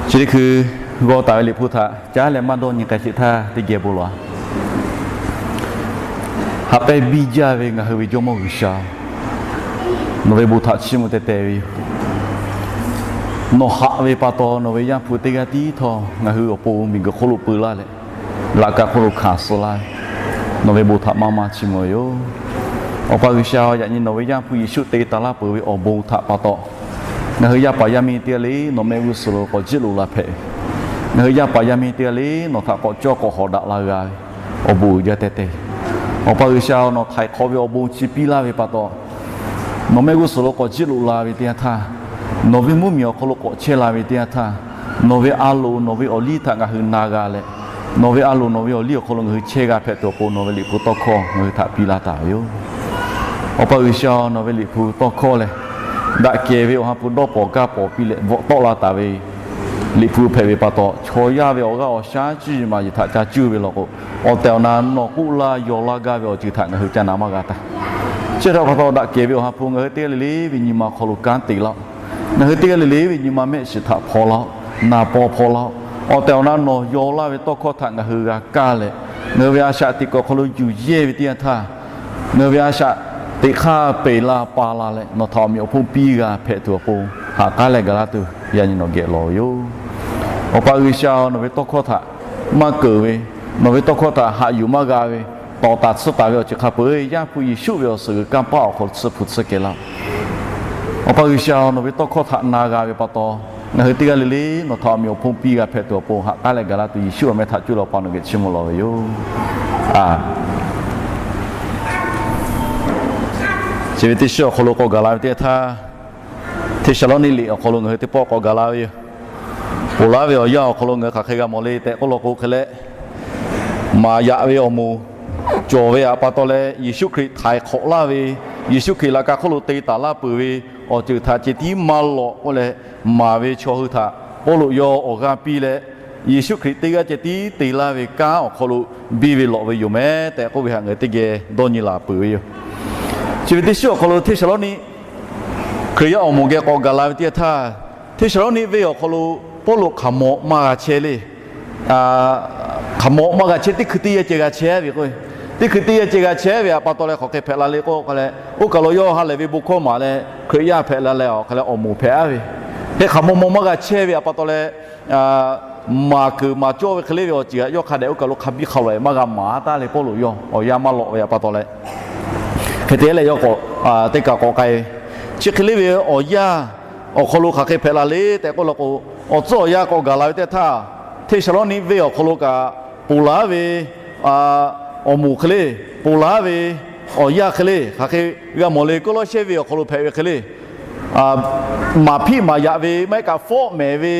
Chi teˇ hkui g'aw taˍ ve Liꞈ hpu htaꞈ caˉ leh maˇ dawˇ nyi k'ai sheˍ htaˇ teˇ geh bon lawˬ-a. Haꞈ pehnˇ biˇ jaˇ ve ngaˬ hui ve Jawˇmawˇ G'uiˬsha, nawˬ ve bon htaꞈ chiˇ mvuh teh teh ve yoˬ. Nawˬ haꞈ ve pa taw, nawˬ ve Yaˇ hpu teˇ g'aˇ tiˉ htawˇ ngaˬ hui awˬ pon miˬguiˬ hk'oˆ lo peu laˇ leh, laꞈ ka hk'oˆ lo hkanˍ suh laˇ ve, nawˬ ve bon htaꞈ maˇ maˇ chiˇ mvuh ve yoˬ. Awˬ pa G'uiˬsha, yaꞈ nyi nawˬ ve Yaˇ hpu Yeˍsuˆ te taˍ laˇ peuˬ ve awˬ bon htaꞈ pa taw, ngaˬ hui yaˇ paˍ yaˇ miˇ teˇ g'aˇ le le nawˬ mehˆ g'uˇ suhˍ lo k'awꞈ jiˆ loꞈ la hpehꞈ ve, ngaˬ hui yaˇ paˍ yaˇ miˇ teˇ g'aˇ le le nawˬ htaꞈ k'awꞈ cawˇ k'awꞈ hawꞈ daꞈ la g'a ve awˬ bon uiˍ jaˇ teh teh. Awˬ pa G'uiˬsha, nawˬ htaiˍ hk'awꞈ ve awˬ bon chi piˇ laˇ ve pa taw, nawˬ mehˆ g'uˇ suhˍ lo k'awꞈ jiˆ loꞈ la ve teˇ yanˇ htaˇ, nawˬ ve mvuhˇmiˬ awˬ hk'aw lo k'awꞈ chehˇ la ve teˇ yanˇ htaˇ, nawˬ ve a loˍ nawˬ ve awˬ liˇ htaꞈ ngaˬ hui na g'a leh, nawˬ ve a loˍ nawˬ ve awˬ liˇ awˬ hk'aw lo ngaˬ hui chehˇ g'a hpehꞈ tuˬ awˬ pon nawˬ ve Liꞈ hpu tawˇ hkawˇ ngaˬ hui htaꞈ piˇ laˇ taˍ ve yoˬ. Awˬ pa G'uiˬsha, nawˬ ve Liꞈ hpu tawˇ hkawˇ lehˬ, daꞈ kehˬ ve awˬ ha hpu dawˇ pawnˍ gaˇ pawnˍ piˇ leh bvuhꞈ tawˆ la taˍ ve Liꞈ hpu hpehꞈ ve pa taw, chaw yaˇ ve awˬ g'aˇ awˬ shaˉ cuˇ yiˍ maˍ yiˍ htaꞈ ca cuˇ ve law k'o, awˬ tehˬ awˬ na nawˬ k'oˆ laˇ yaw laˇ gaˇ ve awˬ ceuˬ htaꞈ ngaˬ hui ca na maˇ g'a taˍ. Chi htaꞈ pa taw, daꞈ kehˬ ve awˬ ha hpu ngaˬ hui teˇ g'aˇ le le ve nyi ma hk'aw lo kanˉ te laˇ-oˆ. Ngaˬ hui teˇ g'aˇ le le ve nyi ma mehˆ shiˍ htaꞈ hpaw laˇ-oˆ. Na paw hpaw laˇ-oˆ. Awˬ tehˬ awˬ na nawˬ yaw laˇ ve tawˇ hkawˇ htaꞈ ngaˬ hui g'a kaˇ leh, ngaˬ hui ve a shaꞈ teꞈ kuiˬ awˬ hk'aw lo yuˬ yehˇ ve teˇ yanˇ htaˇ, ngaˬ hui ve a shaꞈ teꞈ hk'aˇ peˬ la pa la leh nawˬ htaꞈ awˬ meꞈ awˬ hponˇ piˇ g'a hpehꞈ tuˬ awˬ pon, ha k'aˉ leh gaˬ laˇ tuˬ yaꞈ nyi nawˬ geh lawˬ ve yoˬ. Awˬ pa G'uiˬsha, nawˬ ve tawˇ hkawˇ htaꞈ maˇ keunˍ ve, nawˬ ve tawˇ hkawˇ htaꞈ haꞈ yuˬ maˇ g'a ve, tawˍ taˍ tsuhˇ taˍ ve awˬ ceuˬ hk'a peu-eˬ Yaˇ hpu Yeˍsuˆ ve awˬ suhˍ g'uiˬ kanˇ paˆ awˬ hk'aw lo tsuhˇ hpu tsuhˇ kehˬ laˇ-oˆ. Awˬ pa G'uiˬsha, nawˬ ve tawˇ hkawˇ htaꞈ na g'a ve pa taw, ngaˬ hui teˇ g'aˇ le le nawˬ htaꞈ awˬ meꞈ awˬ hponˇ piˇ g'a hpehꞈ tuˬ awˬ pon, ha k'aˉ leh gaˬ laˇ tuˬ Yeˍsuˆ awˬ meh htaꞈ cuˇ leh Awˬ pa nawˬ geh chiˇ mvuh lawˬ ve yoˬ. A, chi ve teˇ shiˉ awˬ hk'aw lo k'awꞈ gaˬ la ve teˇ yanˇ htaˇ, Hteˇsaˍlawˇniˆ liꞈ awˬ hk'aw lo ngaˬ hui teˇ pawˆ k'awꞈ gaˬ la ve yoˬ. Ponˬ laˇ ve awˬ yanˇ awˬ hk'aw lo ngaˬ hui hk'aˬ hk'e g'a mawˬ le tehꞈ k'oˆ law k'o, hk'e leh maˍ yaꞈ ve awˬ moˍ cawˬ ve pa taw leh, Yeˍsuˆ Hkriꞈ htaiˍ hk'awꞈ laˇ ve, Yeˍsuˆ Hkriꞈ laꞈ ka hk'oˆ lo te taˍ laˇ peuˬ ve awˬ ceuˬ htaꞈ ceh tiˉ maˇ lawꞈ k'oˆ leh, maˍ ve chaw hui htaꞈ Pawˇluꞈ yawˇ awˬ g'aˇ piˇ leh, Yeˍsuˆ Hkriꞈ teˇ g'aˇ ceh tiˉ te laˇ ve kanˉ awˬ hk'aw lo biˇ ve lawꞈ ve yoˬ meh tehꞈ k'oˆ ve htaꞈ ngaˬ hui teˇ geh dawˇ nyi laˬ peuˬ ve yoˬ. Chi ve teˇ shiˉ awˬ hk'aw lo Hteˇsaˍlawˇniˆ Hkriꞈ yaˇ awˬ moˍ geh k'awꞈ gaˬ la ve teˇ yanˇ htaˇ, Hteˇsaˍlawˇniˆ venˇ awˬ hk'aw lo Pawˇluꞈ hk'aˬ mawꞈ maˇ g'a chehˇ le. Hk'aˬ mawꞈ maˇ g'a chehˇ, teˇ hkui teˇ yanˇ ceh g'a chehˇ ve k'o, teˇ hkui teˇ yanˇ ceh g'a chehˇ ve pa taw leh hk'aˬ hk'e hpehꞈ la le k'oˆ k'o leh, oˇ kaˬ lo yawˇ ha lehˬ ve bon hkawˇ maˍ leh Hkriꞈ yaˇ hpehꞈ la leh awˬ hk'aˬ leh awˬ moˍ hpehꞈ-a ve, hk'e hk'aˬ mawꞈ mawꞈ maˇ g'a chehˇ ve pa taw leh, maˍ kuiˬ maˍ cawˇ ve hk'e le ve awˬ ceuˬ htaꞈ yawˇ hk'a dehꞈ oˇ kaˬ lo hk'a biˇ hk'a lawꞈ-e maˇ g'a maˍ taˉ leh Pawˇluꞈ yawˇ awˬ yanˇ maˇ lawꞈ ve pa taw leh, hk'e te leh yawˇ k'awꞈ teˇ kaˬ k'awꞈ k'ai ve. Chi hk'e le ve awˬ yanˇ awˬ hk'aw lo hk'aˬ hk'e hpehꞈ la le tehꞈ k'oˆ law k'o, awˬ tcuhˉ awˬ yanˇ k'awꞈ gaˬ la ve teˇ htaˇ, Hteˇsaˍlawˇniˆ venˇ awˬ hk'aw lo kaꞈ ponˬ laˬ ve awˬ moˍ hk'e le, ponˬ laˬ ve awˬ yanˇ hk'e le hk'aˬ hk'e g'a mawˬ le. Kawˇlawˇsehˇ venˇ awˬ hk'aw lo hpehꞈ ve hk'e le, maˍ hpiˆ maˍ yaꞈ ve maˇ heˆ kaꞈ fawˆ mehˍ ve,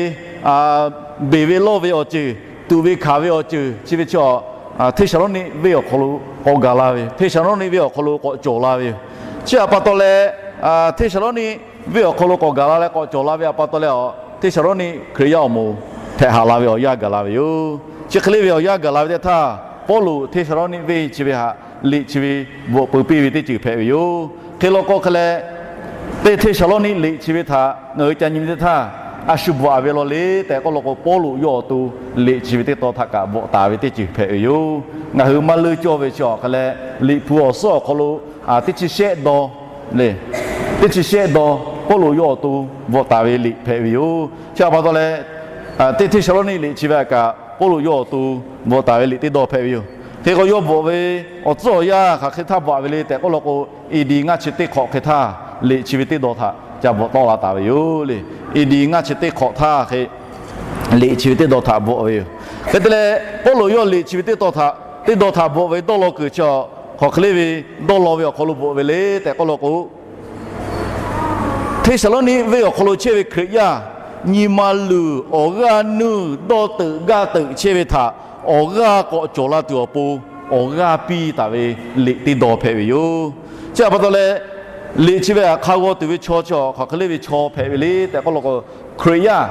beˬ ve lawˇ ve awˬ ceuˬ, tuꞈ ve hkanˍ ve awˬ ceuˬ chi ve chi, Hteˇsaˍlawˇniˆ venˇ awˬ hk'aw lo k'awꞈ gaˬ la ve yoˬ. Hteˇsaˍlawˇniˆ venˇ awˬ hk'aw lo k'awꞈ cawˬ la ve yoˬ. Chi htaꞈ pa taw leh, Hteˇsaˍlawˇniˆ venˇ awˬ hk'aw lo k'awꞈ gaˬ la leh k'awꞈ cawˬ la ve htaꞈ pa taw leh, Hteˇsaˍlawˇniˆ Hkriꞈ yaˇ awˬ moˍ hpehꞈ haꞈ la ve awˬ yanˇ gaˬ la ve yoˬ. Chi hk'e le ve awˬ yanˇ gaˬ la ve teˇ htaˇ, Pawˇluꞈ Hteˇsaˍlawˇniˆ venˇ chi ve htaꞈ liꞈ chi ve bvuhꞈ peu piˇ ve teˇ ceuˬ hpehꞈ ve yoˬ. Hk'e law k'o hk'e leh, teˇ Hteˇsaˍlawˇniˆ liꞈ chi ve htaꞈ ngaˬ hui ca nyi ve teˇ htaˇ, a shu bvuhꞈ-a ve law le tehꞈ k'oˆ law k'o, Pawˇluꞈ yawˇ awˬ to liꞈ chi ve teˇ taw htaꞈ kaꞈ bvuhꞈ taˍ ve teˇ ceuˬ hpehꞈ ve yoˬ. Ngaˬ hui maˇ leuˇ cawˇ ve chi awˬ hk'e leh, Liꞈ hpu awˬ suhˉ awˬ hk'aw lo teˇ chi shehˆ daw le, teˇ chi shehˆ daw Pawˇluꞈ yawˇ awˬ to bvuhꞈ taˍ ve liꞈ hpehꞈ ve yoˬ. Chi htaꞈ pa taw leh, teˇ Hteˇsaˍlawˇniˆ liꞈ chi ve htaꞈ kaꞈ Pawˇluꞈ yawˇ awˬ to bvuhꞈ taˍ ve liꞈ teˇ daw hpehꞈ ve yoˬ. Hk'e k'o, yawˇ bvuhꞈ ve awˬ tcuhˉ awˬ yanˇ hk'aˬ hk'e htaˇ bvuhꞈ ve le tehꞈ k'oˆ law k'o, A.D. ngaˇ chi teˇ hk'awꞈ hk'e htaˇ liꞈ chi ve teˇ daw htaꞈ ca bvuhꞈ tawˆ la taˍ ve yoˬ le. A.D. ngaˇ chi teˇ hk'awꞈ htaˇ hk'e liꞈ chi ve teˇ daw htaꞈ bvuhꞈ ve yoˬ. Hk'e te leh, Pawˇluꞈ yawˇ liꞈ chi ve teˇ taw htaꞈ, teˇ daw htaꞈ bvuhꞈ ve dawˇ law kuiˬ chi, hk'aˬ hk'e le ve dawˇ law ve awˬ hk'aw lo bvuhꞈ ve le tehꞈ k'oˆ law k'o, Hteˇsaˍlawˇniˆ venˇ awˬ hk'aw lo chehˇ ve Hkriꞈ yaˇ nyi ma luˬ awˬ g'aˇ nuˇ dawˇ teuꞈ gaˇ teuꞈ chehˇ ve htaꞈ awˬ g'aˇ k'awꞈ cawˬ la tuˬ awˬ pon awˬ g'aˇ piˇ taˍ ve liꞈ teˇ daw hpehꞈ ve yoˬ. Chi htaꞈ pa taw leh, liꞈ chi ve htaꞈ hk'a g'aw tuˬ ve chaw chi hk'aˬ hk'e le ve chaw hpehꞈ ve le tehꞈ k'oˆ law k'o, Hkriꞈ yaˇ,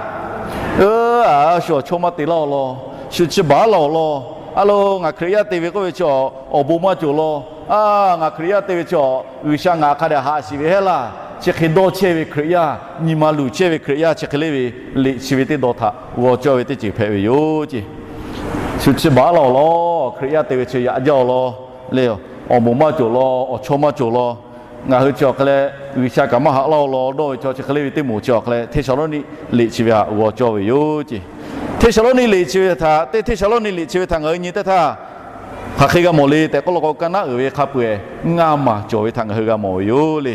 a shu awˬ chawˇ maˇ te laˇ-oˬ law, shu chi baˬ laˇ-oˬ law, a lo ngaˬ Hkriꞈ yaˇ te ve k'oˆ ve chi awˬ bon maˇ cawˬ law, a ngaˬ Hkriꞈ yaˇ te ve chi G'uiˬsha ngaˬ hk'a dehꞈ haꞈ shiˍ ve heˆ laˇ. chi hk'e dawˇ chehˇ ve Hkriꞈ yaˇ, nyi ma luˬ chehˇ ve Hkriꞈ yaˇ chi hk'e le ve liꞈ chi ve teˇ dawˇ htaꞈ g'aw cawˇ ve teˇ ceuˬ hpehꞈ ve yoˬ ceˇ. Shu chi baˬ laˇ-oˬ law, Hkriꞈ yaˇ te ve chi yaꞈ jaˇ-oˬ law le. Awˬ moˍ maˇ cawˬ law, awˬ chawˇ maˇ cawˬ law, ngaˬ hui chi awˬ hk'e leh G'uiˬsha kaꞈ maˇ haꞈ laˇ-oˬ law dawˇ ve chaw chi hk'e le ve teˇ moˍ chi awˬ hk'e leh Hteˇsaˍlawˇniˆ liꞈ chi ve htaꞈ g'aw cawˇ ve yoˬ ceˇ. Hteˇsaˍlawˇniˆ liꞈ chi ve htaꞈ, teˇ Hteˇsaˍlawˇniˆ liꞈ chi ve htaꞈ ngaˬ hui nyi teˇ htaˇ, hk'aˬ hk'e g'a mawˬ le tehꞈ k'oˆ law k'o, ka naˉ uiˍ ve hk'a peu-eˬ ngaˇ maˬ cawˬ ve htaꞈ ngaˬ hui g'a mawˬ ve yoˬ le.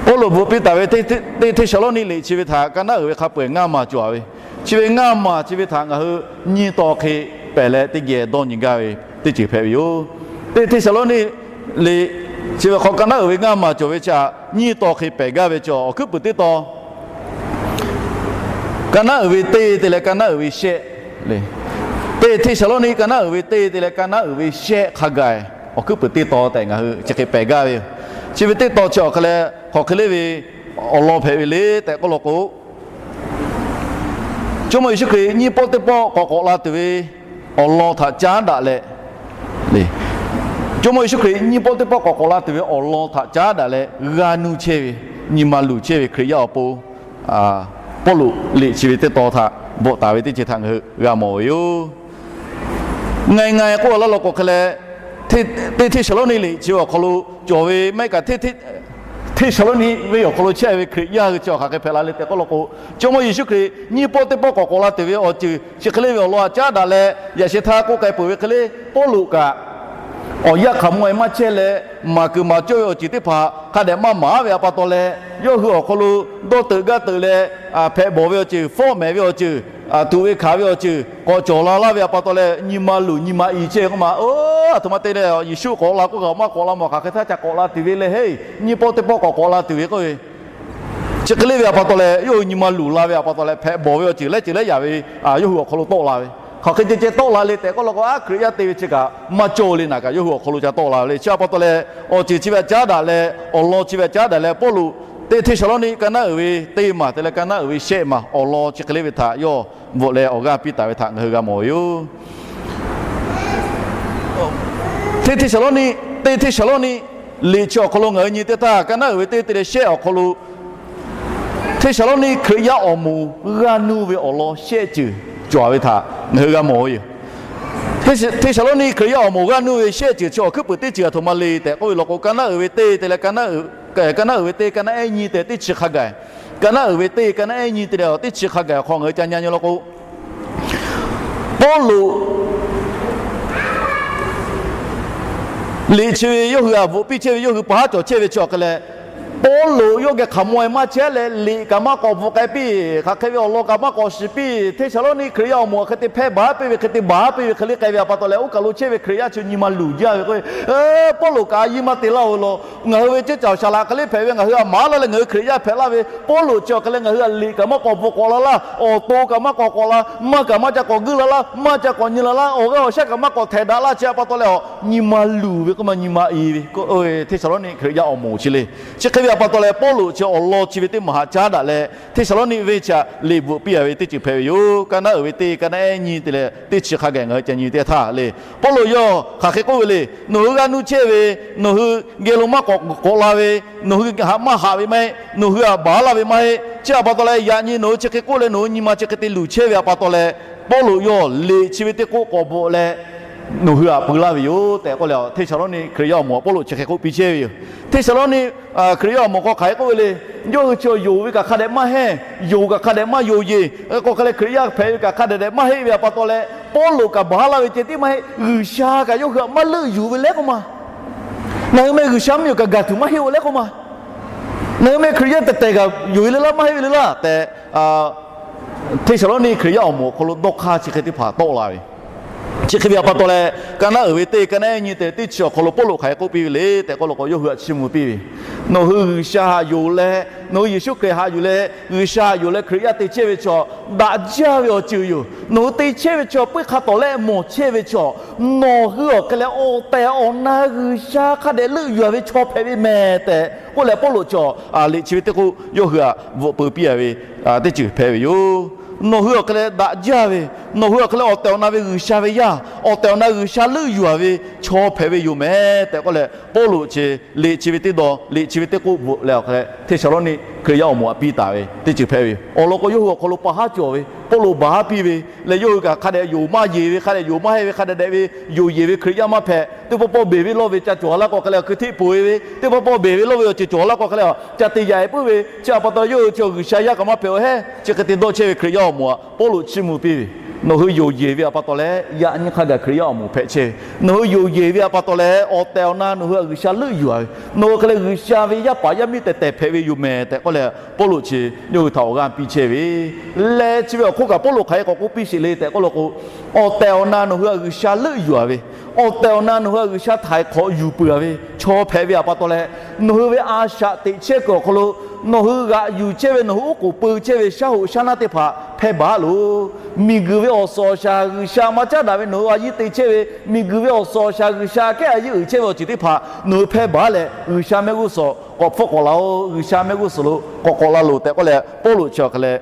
Pawˇluꞈ bvuhꞈ piˇ taˍ ve teˇ Hteˇsaˍlawˇniˆ liꞈ chi ve htaꞈ ka naˉ uiˍ ve hk'a peu-eˬ ngaˇ maˬ cawˬ ve, chi ve ngaˇ maˬ chi ve htaꞈ ngaˬ hui nyiˇ taw hk'e pehˬ leh teˇ geh dawˇ nyi gaˇ ve teˇ ceuˬ hpehꞈ ve yoˬ. Teˇ Hteˇsaˍlawˇniˆ liꞈ chi ve hk'aw ka naˉ uiˍ ve ngaˇ maˬ cawˬ ve chi htaꞈ nyiˇ taw hk'e pehˬ gaˇ ve chi awˬ hkuiˉ puiˍ teˇ taw, ka naˉ uiˍ ve teˇ te leh ka naˉ uiˍ ve shehˆ le. Teˇ Hteˇsaˍlawˇniˆ ka naˉ uiˍ ve teˇ te leh ka naˉ uiˍ ve shehˆ hk'a gaˬ awˬ hkuiˉ puiˍ teˇ taw tehꞈ ngaˬ hui chi hk'e pehˬ gaˇ ve yoˬ. Chi ve teˇ taw chi awˬ hk'e leh hk'aˬ hk'e le ve awˬ lawn hpehꞈ ve le tehꞈ k'oˆ law k'o, Jawˇmawˇ Yeˍsuˆ Hkriꞈ nyiˇ pawˆ teˇ pawˆ k'awꞈ k'awꞈ la tuˬ ve awˬ lawn htaꞈ caˉ daꞈ leh, Jawˇmawˇ Yeˍsuˆ Hkriꞈ nyiˇ pawˆ teˇ pawˆ k'awꞈ k'awꞈ la tuˬ ve awˬ lawn htaꞈ caˉ daꞈ leh g'a nuˇ chehˇ ve, nyi ma luˬ chehˇ ve Hkriꞈ yaˇ awˬ pon Pawˇluꞈ liꞈ chi ve teˇ taw htaꞈ bvuhꞈ taˍ ve teˇ ceuˬ htaꞈ ngaˬ hui g'a mawˬ ve yoˬ. Ngaˬ ngaˬ k'oˆ laˇ law k'o hk'e leh, teˇ Hteˇsaˍlawˇniˆ liꞈ chi awˬ hk'aw lo cawˬ ve maˇ heˆ kaꞈ, Hteˇsaˍlawˇniˆ venˇ awˬ hk'aw lo chehˇ ve Hkriꞈ yaˇ hui chi awˬ hk'aˬ hk'e hpehꞈ la le tehꞈ k'oˆ law k'o, Jawˇmawˇ Yeˍsuˆ Hkriꞈ nyiˇ pawˆ teˇ pawˆ k'awꞈ k'awꞈ la tuˬ ve awˬ ceuˬ chi hk'e le ve awˬ lawn htaꞈ caˉ daꞈ leh yaꞈ sheh htaˇ k'oˆ k'ai peuˬ ve hk'e le, Pawˇluꞈ kaꞈ awˬ yanˇ hk'aˬ mawˇ-e maˇ chehˇ leh, maˍ kuiˬ maˍ cawˇ ve awˬ ceuˬ teˇ hpaˍ hk'a dehꞈ maˇ maˍ-aˉ ve htaꞈ pa taw leh, yawˇ hui awˬ hk'aw lo dawˇ teuꞈ gaˇ teuꞈ leh, hpehꞈ bawˬ ve awˬ ceuˬ, fawˉ mehˍ ve awˬ ceuˬ, tuꞈ ve hkanˍ ve awˬ ceuˬ k'awꞈ cawˬ la laˇ ve htaꞈ pa taw leh, nyi ma luˬ nyi ma i chehˇ ve k'oˆ ma. Aˬ htoꞈ ma te leh, Yeˍsuˆ k'awꞈ la k'oˆ kaꞈ maˇ k'awꞈ la mawˬ, hk'aˬ hk'e htaˇ ca k'awꞈ la tuˬ ve le heˆ. Nyiˇ pawˆ teˇ pawˆ k'awꞈ k'awꞈ la tuˬ ve k'oˆ ve, chi hk'e le ve htaꞈ pa taw leh, yawˇ hui nyi ma luˬ la ve htaꞈ pa taw leh, hpehꞈ bawˬ ve awˬ ceuˬ leh ceuˬ leh yaꞈ ve yawˇ hui awˬ hk'aw lo tawˆ la ve, hk'aˬ hk'e ceh ceh tawˆ la le tehꞈ k'oˆ law k'o, aˉ, Hkriꞈ yaˇ te ve chi kaꞈ maˇ cawˇ le naˍ kaꞈ yawˇ hui awˬ hk'aw lo ca tawˆ la ve le. Chi htaꞈ pa taw leh, awˬ ceuˬ chi ve htaꞈ caˉ daꞈ leh, awˬ lawn chi ve htaꞈ caˉ daꞈ leh, Pawˇluꞈ teˇ Hteˇsaˍlawˇniˆ ka naˉ uiˍ ve teˇ maˬ te leh ka naˉ uiˍ ve shehˆ maˬ awˬ lawn chi hk'e le ve htaꞈ yawˇ bvuhꞈ leh awˬ g'aˇ piˇ taˍ ve htaꞈ ngaˬ hui g'a mawˬ ve yoˬ. Teˇ Hteˇsaˍlawˇniˆ, teˇ Hteˇsaˍlawˇniˆ liꞈ chi awˬ hk'aw lo ngaˬ hui nyi teˇ htaˇ, ka naˉ uiˍ ve teˇ te leh shehˆ awˬ hk'aw lo, Hteˇsaˍlawˇniˆ Hkriꞈ yaˇ awˬ moˍ g'aˇ nuˇ ve awˬ lawn shehˆ ceuˬ cawˬ ve htaꞈ ngaˬ hui g'a mawˬ ve yoˬ. Hteˇsaˍlawˇniˆ Hkriꞈ yaˇ awˬ moˍ g'aˇ nuˇ ve shehˆ ceuˬ chi awˬ hkuiˉ puiˍ teˇ ceuˬ aˬ htoꞈ ma le tehꞈ k'oˆ ve law k'o, ka naˉ uiˍ ve teˇ te leh ka naˉ uiˍ ve teˇ ka naˉ ehˉ nyi te teˇ chi hk'a gaˬ, ka naˉ uiˍ ve teˇ ka naˉ ehˉ nyi te leh teˇ chi hk'a gaˬ awˬ hk'aw ngaˬ hui ca nyi nyi law k'o, Pawˇluꞈ liꞈ chi ve yawˇ hui htaꞈ bvuhꞈ piˇ chehˇ ve, yawˇ hui pa haˉ cawˬ chehˇ ve chi awˬ hk'e leh, Pawˇluꞈ yawˇ geh hk'aˬ mawˇ-e maˇ chehˇ leh liꞈ kaꞈ maˇ k'awꞈ bvuhꞈ k'ai piˇ, hk'aˬ hk'e ve awˬ lawn kaꞈ maˇ k'awꞈ shiˍ piˇ, Hteˇsaˍlawˇniˆ Hkriꞈ yaˇ awˬ moˍ hk'e te hpehˇ baˬ piˇ ve hk'e te baˬ piˇ ve hk'e le k'ai ve htaꞈ pa taw leh, oˇ kaˬ lo chehˇ ve Hkriꞈ yaˇ chi nyi ma luˬ jaˇ ve k'o, Pawˇluꞈ kaꞈ a yiˇ maˇ te laˇ-oˬ law. Ngaˬ hui ve ceˇ caˬ awˬ shaˍ laꞈ hk'e le hpehꞈ ve, ngaˬ hui htaꞈ maˍ laˇ leh ngaˬ hui Hkriꞈ yaˇ hpehꞈ laˇ ve, Pawˇluꞈ chi awˬ hk'e leh ngaˬ hui htaꞈ liꞈ kaꞈ maˇ k'awꞈ bvuhꞈ k'awꞈ la laˇ, awˬ to kaꞈ maˇ k'awꞈ k'awꞈ la, maˇ kaꞈ maˇ ca k'awꞈ guiˇ la laˇ, maˇ ca k'awꞈ nyi la laˇ, awˬ g'aˇ awˬ shaˉ kaꞈ maˇ k'awꞈ htehꞈ daꞈ laˇ. Chi htaꞈ pa taw leh, a, nyi ma luˬ ve k'oˆ ma, nyi ma i ve k'o, Hteˇsaˍlawˇniˆ Hkriꞈ yaˇ awˬ moˍ chi le. Chi hk'e ve htaꞈ pa taw leh, Pawˇluꞈ chi awˬ lawn chi ve teˇ maˬ htaꞈ caˉ daꞈ leh, Hteˇsaˍlawˇniˆ venˇ chi htaꞈ liꞈ bvuhꞈ piˇ-a ve teˇ ceuˬ hpehꞈ ve yoˬ. Ka naˉ uiˍ ve teˇ ka naˉ ehˉ nyi te leh teˇ chi hk'a gaˬ ngaˬ hui ca nyi teˇ htaˇ le, Pawˇluꞈ yawˇ hk'aˬ hk'e k'oˆ ve le. Nawˬ hui g'aˇ nuˇ chehˇ ve, nawˬ hui geh lo maˇ k'awꞈ k'awꞈ la ve, nawˬ hui haꞈ maˇ haꞈ ve maˇ heˆ, nawˬ hui htaꞈ baˬ laˇ ve maˇ heˆ. Chi htaꞈ pa taw leh, yaꞈ nyi nawˬ hui chi hk'e k'oˆ leh nawˬ hui nyi ma chi hk'e te luˬ chehˇ ve htaꞈ pa taw leh, Pawˇluꞈ yawˇ liꞈ chi ve teˇ k'oˆ k'awꞈ bvuhꞈ leh, nawˬ hui htaꞈ peu laˇ ve yoˬ tehꞈ k'oˆ leh, Hteˇsaˍlawˇniˆ Hkriꞈ yaˇ awˬ moˍ Pawˇluꞈ chi hk'e k'oˆ piˇ chehˇ ve yoˬ. Hteˇsaˍlawˇniˆ Hkriꞈ yaˇ awˬ moˍ hk'aw hk'aˬ hk'e k'oˆ ve le. Yawˇ hui chi yonˍ ve kaꞈ hk'a dehꞈ maˇ heˆ, yonˍ kaꞈ hk'a dehꞈ maˇ yonˍ yeˬ, k'o hk'e leh Hkriꞈ yaˇ hpehꞈ ve kaꞈ hk'a dehꞈ dehꞈ maˇ heˆ ve htaꞈ pa taw leh, Pawˇluꞈ kaꞈ baˬ laˇ ve ceh tiˉ maˇ heˆ. G'uiˬsha kaꞈ yawˇ hui htaꞈ maˇ leuˆ yuˬ ve leh k'oˆ ma. Ngaˬ hui meh G'uiˬsha mvuhˇmiˬ kaꞈ gaˬ tuˬ maˇ heˆ-oˬ leh k'oˆ ma. Ngaˬ hui meh Hkriꞈ yaˇ tehˬ tehˬ kaꞈ yonˍ ve le laˇ maˇ heˆ ve le laˇ tehꞈ, Hteˇsaˍlawˇniˆ Hkriꞈ yaˇ awˬ moˍ awˬ hk'aw lo dawˇ hk'aˇ chi hk'e teˇ hpaˍ tawˆ la ve, chi hk'e ve htaꞈ pa taw leh, ka naˉ uiˍ ve teˇ ka naˉ ehˉ nyi te teˇ chi awˬ hk'aw lo Pawˇluꞈ hk'aˬ hk'e k'oˆ piˇ ve le tehꞈ k'oˆ law k'o, yawˇ hui htaꞈ chiˇ mvuh piˇ ve, nawˬ hui G'uiˬsha htaꞈ yonˍ leh, nawˬ hui Yeˍsuˆ Hkriꞈ htaꞈ yonˍ leh, G'uiˬsha htaꞈ yonˍ leh Hkriꞈ yaˇ te chehˇ ve chaw daꞈ jaˇ ve awˬ ceuˬ yoˬ. Nawˬ hui te chehˇ ve chaw puiˉ hk'a tawˍ leh mawˬ chehˇ ve chaw, nawˬ hui awˬ hk'e leh awˬ tehˬ awˬ na G'uiˬsha hk'a dehꞈ leuˆ yuˬ-a ve chaw hpehꞈ ve mehˍ tehꞈ k'oˆ leh, Pawˇluꞈ chaw liꞈ chi ve teˇ k'oˆ yawˇ hui htaꞈ bvuhꞈ peu piˇ-a ve teˇ ceuˬ hpehꞈ ve yoˬ. nawˬ hui awˬ hk'e leh daꞈ jaˇ ve, nawˬ hui awˬ hk'e leh awˬ tehˬ awˬ na ve G'uiˬsha ve yaˇ, awˬ tehˬ awˬ na G'uiˬsha leuˆ yuˬ-a ve chaw hpehꞈ ve yoˬ mehˍ tehꞈ k'oˆ leh, Pawˇluꞈ chi liꞈ chi ve teˇ daw, liꞈ chi ve teˇ k'oˆ bvuhꞈ leh awˬ hk'e leh Hteˇsaˍlawˇniˆ Hkriꞈ yaˇ awˬ moˍ htaꞈ piˇ taˍ ve teˇ ceuˬ hpehꞈ ve yoˬ. Awˬ lawn k'o, yawˇ hui awˬ hk'aw lo pa haˉ cawˬ ve, Pawˇluꞈ baˬ haˉ piˇ ve leh, yawˇ hui kaꞈ hk'a dehꞈ yonˍ maˇ yeˬ ve, hk'a dehꞈ yonˍ maˇ heˆ ve, hk'a dehꞈ dehꞈ ve yonˍ yeˬ ve Hkriꞈ yaˇ maˇ hpehꞈ. Teˇ pawˆ pawˆ beˬ ve lawˇ ve ca cawˬ laˇ k'o hk'e leh, hkui hteˆ poˬ e ve, teˇ pawˆ pawˆ beˬ ve lawˇ ve awˬ ceuˬ cawˬ laˇ k'o hk'e leh, ca te yaꞈ e puiˉ ve, chi a pa taw yawˇ hui chi G'uiˬsha yaˇ kaꞈ maˇ hpehꞈ-o hehˉ. Chi hk'e te dawˇ chehˇ ve Hkriꞈ yaˇ awˬ moˍ htaꞈ Pawˇluꞈ chiˇ mvuh piˇ ve, nawˬ hui yonˍ yeˬ ve a pa taw leh yaꞈ nyi hk'a gaˬ Hkriꞈ yaˇ awˬ moˍ hpehꞈ chehˇ ve. Nawˬ hui yonˍ yeˬ ve a pa taw leh awˬ tehˬ awˬ na nawˬ hui htaꞈ G'uiˬsha leuˆ yuˬ-a ve, nawˬ hui hk'e leh G'uiˬsha ve yaˇ paˍ yaˇ miˇ tehˬ tehˬ hpehꞈ ve yoˬ mehˍ tehꞈ k'oˆ leh, Pawˇluꞈ chi yawˇ hui htaꞈ awˬ g'aˇ piˇ chehˇ ve leh, chi ve awˬ hk'oˆ kaꞈ Pawˇluꞈ hk'aˬ hk'e k'awꞈ k'oˆ piˇ sheˍ le tehꞈ k'oˆ law k'o, awˬ tehˬ awˬ na nawˬ hui htaꞈ G'uiˬsha leuˆ yuˬ-a ve, awˬ tehˬ awˬ na nawˬ hui htaꞈ G'uiˬsha htaiˍ hk'awꞈ yuˬ peuˬ-a ve chaw hpehꞈ ve a pa taw leh, nawˬ hui ve a shaꞈ teꞈ chehˇ kuiˬ awˬ hk'aw lo nawˬ hui g'aꞈ yuˬ chehˇ ve, nawˬ hui oˉ k'oˍ peu chehˇ ve shaˉ hoꞈ shaˉ naˇ teˇ hpaˍ hpehˇ baˬ loˬ. Miˬguiˬ ve awˬ suhˍ awˬ shaˍ G'uiˬsha maˇ caˉ daꞈ ve nawˬ hui a yiˇ te chehˇ ve, miˬguiˬ ve awˬ suhˍ awˬ shaˍ G'uiˬsha kehˉ a yiˇ uiˍ chehˇ ve awˬ ceuˬ teˇ hpaˍ nawˬ hui hpehˇ baˬ leh, G'uiˬsha mehˆ g'uˇ suhˍ k'awꞈ hpfuhˆ k'awꞈ la-o, G'uiˬsha mehˆ g'uˇ suhˍ lo k'awꞈ k'awꞈ la loˬ tehꞈ k'oˆ leh, Pawˇluꞈ chi awˬ hk'e leh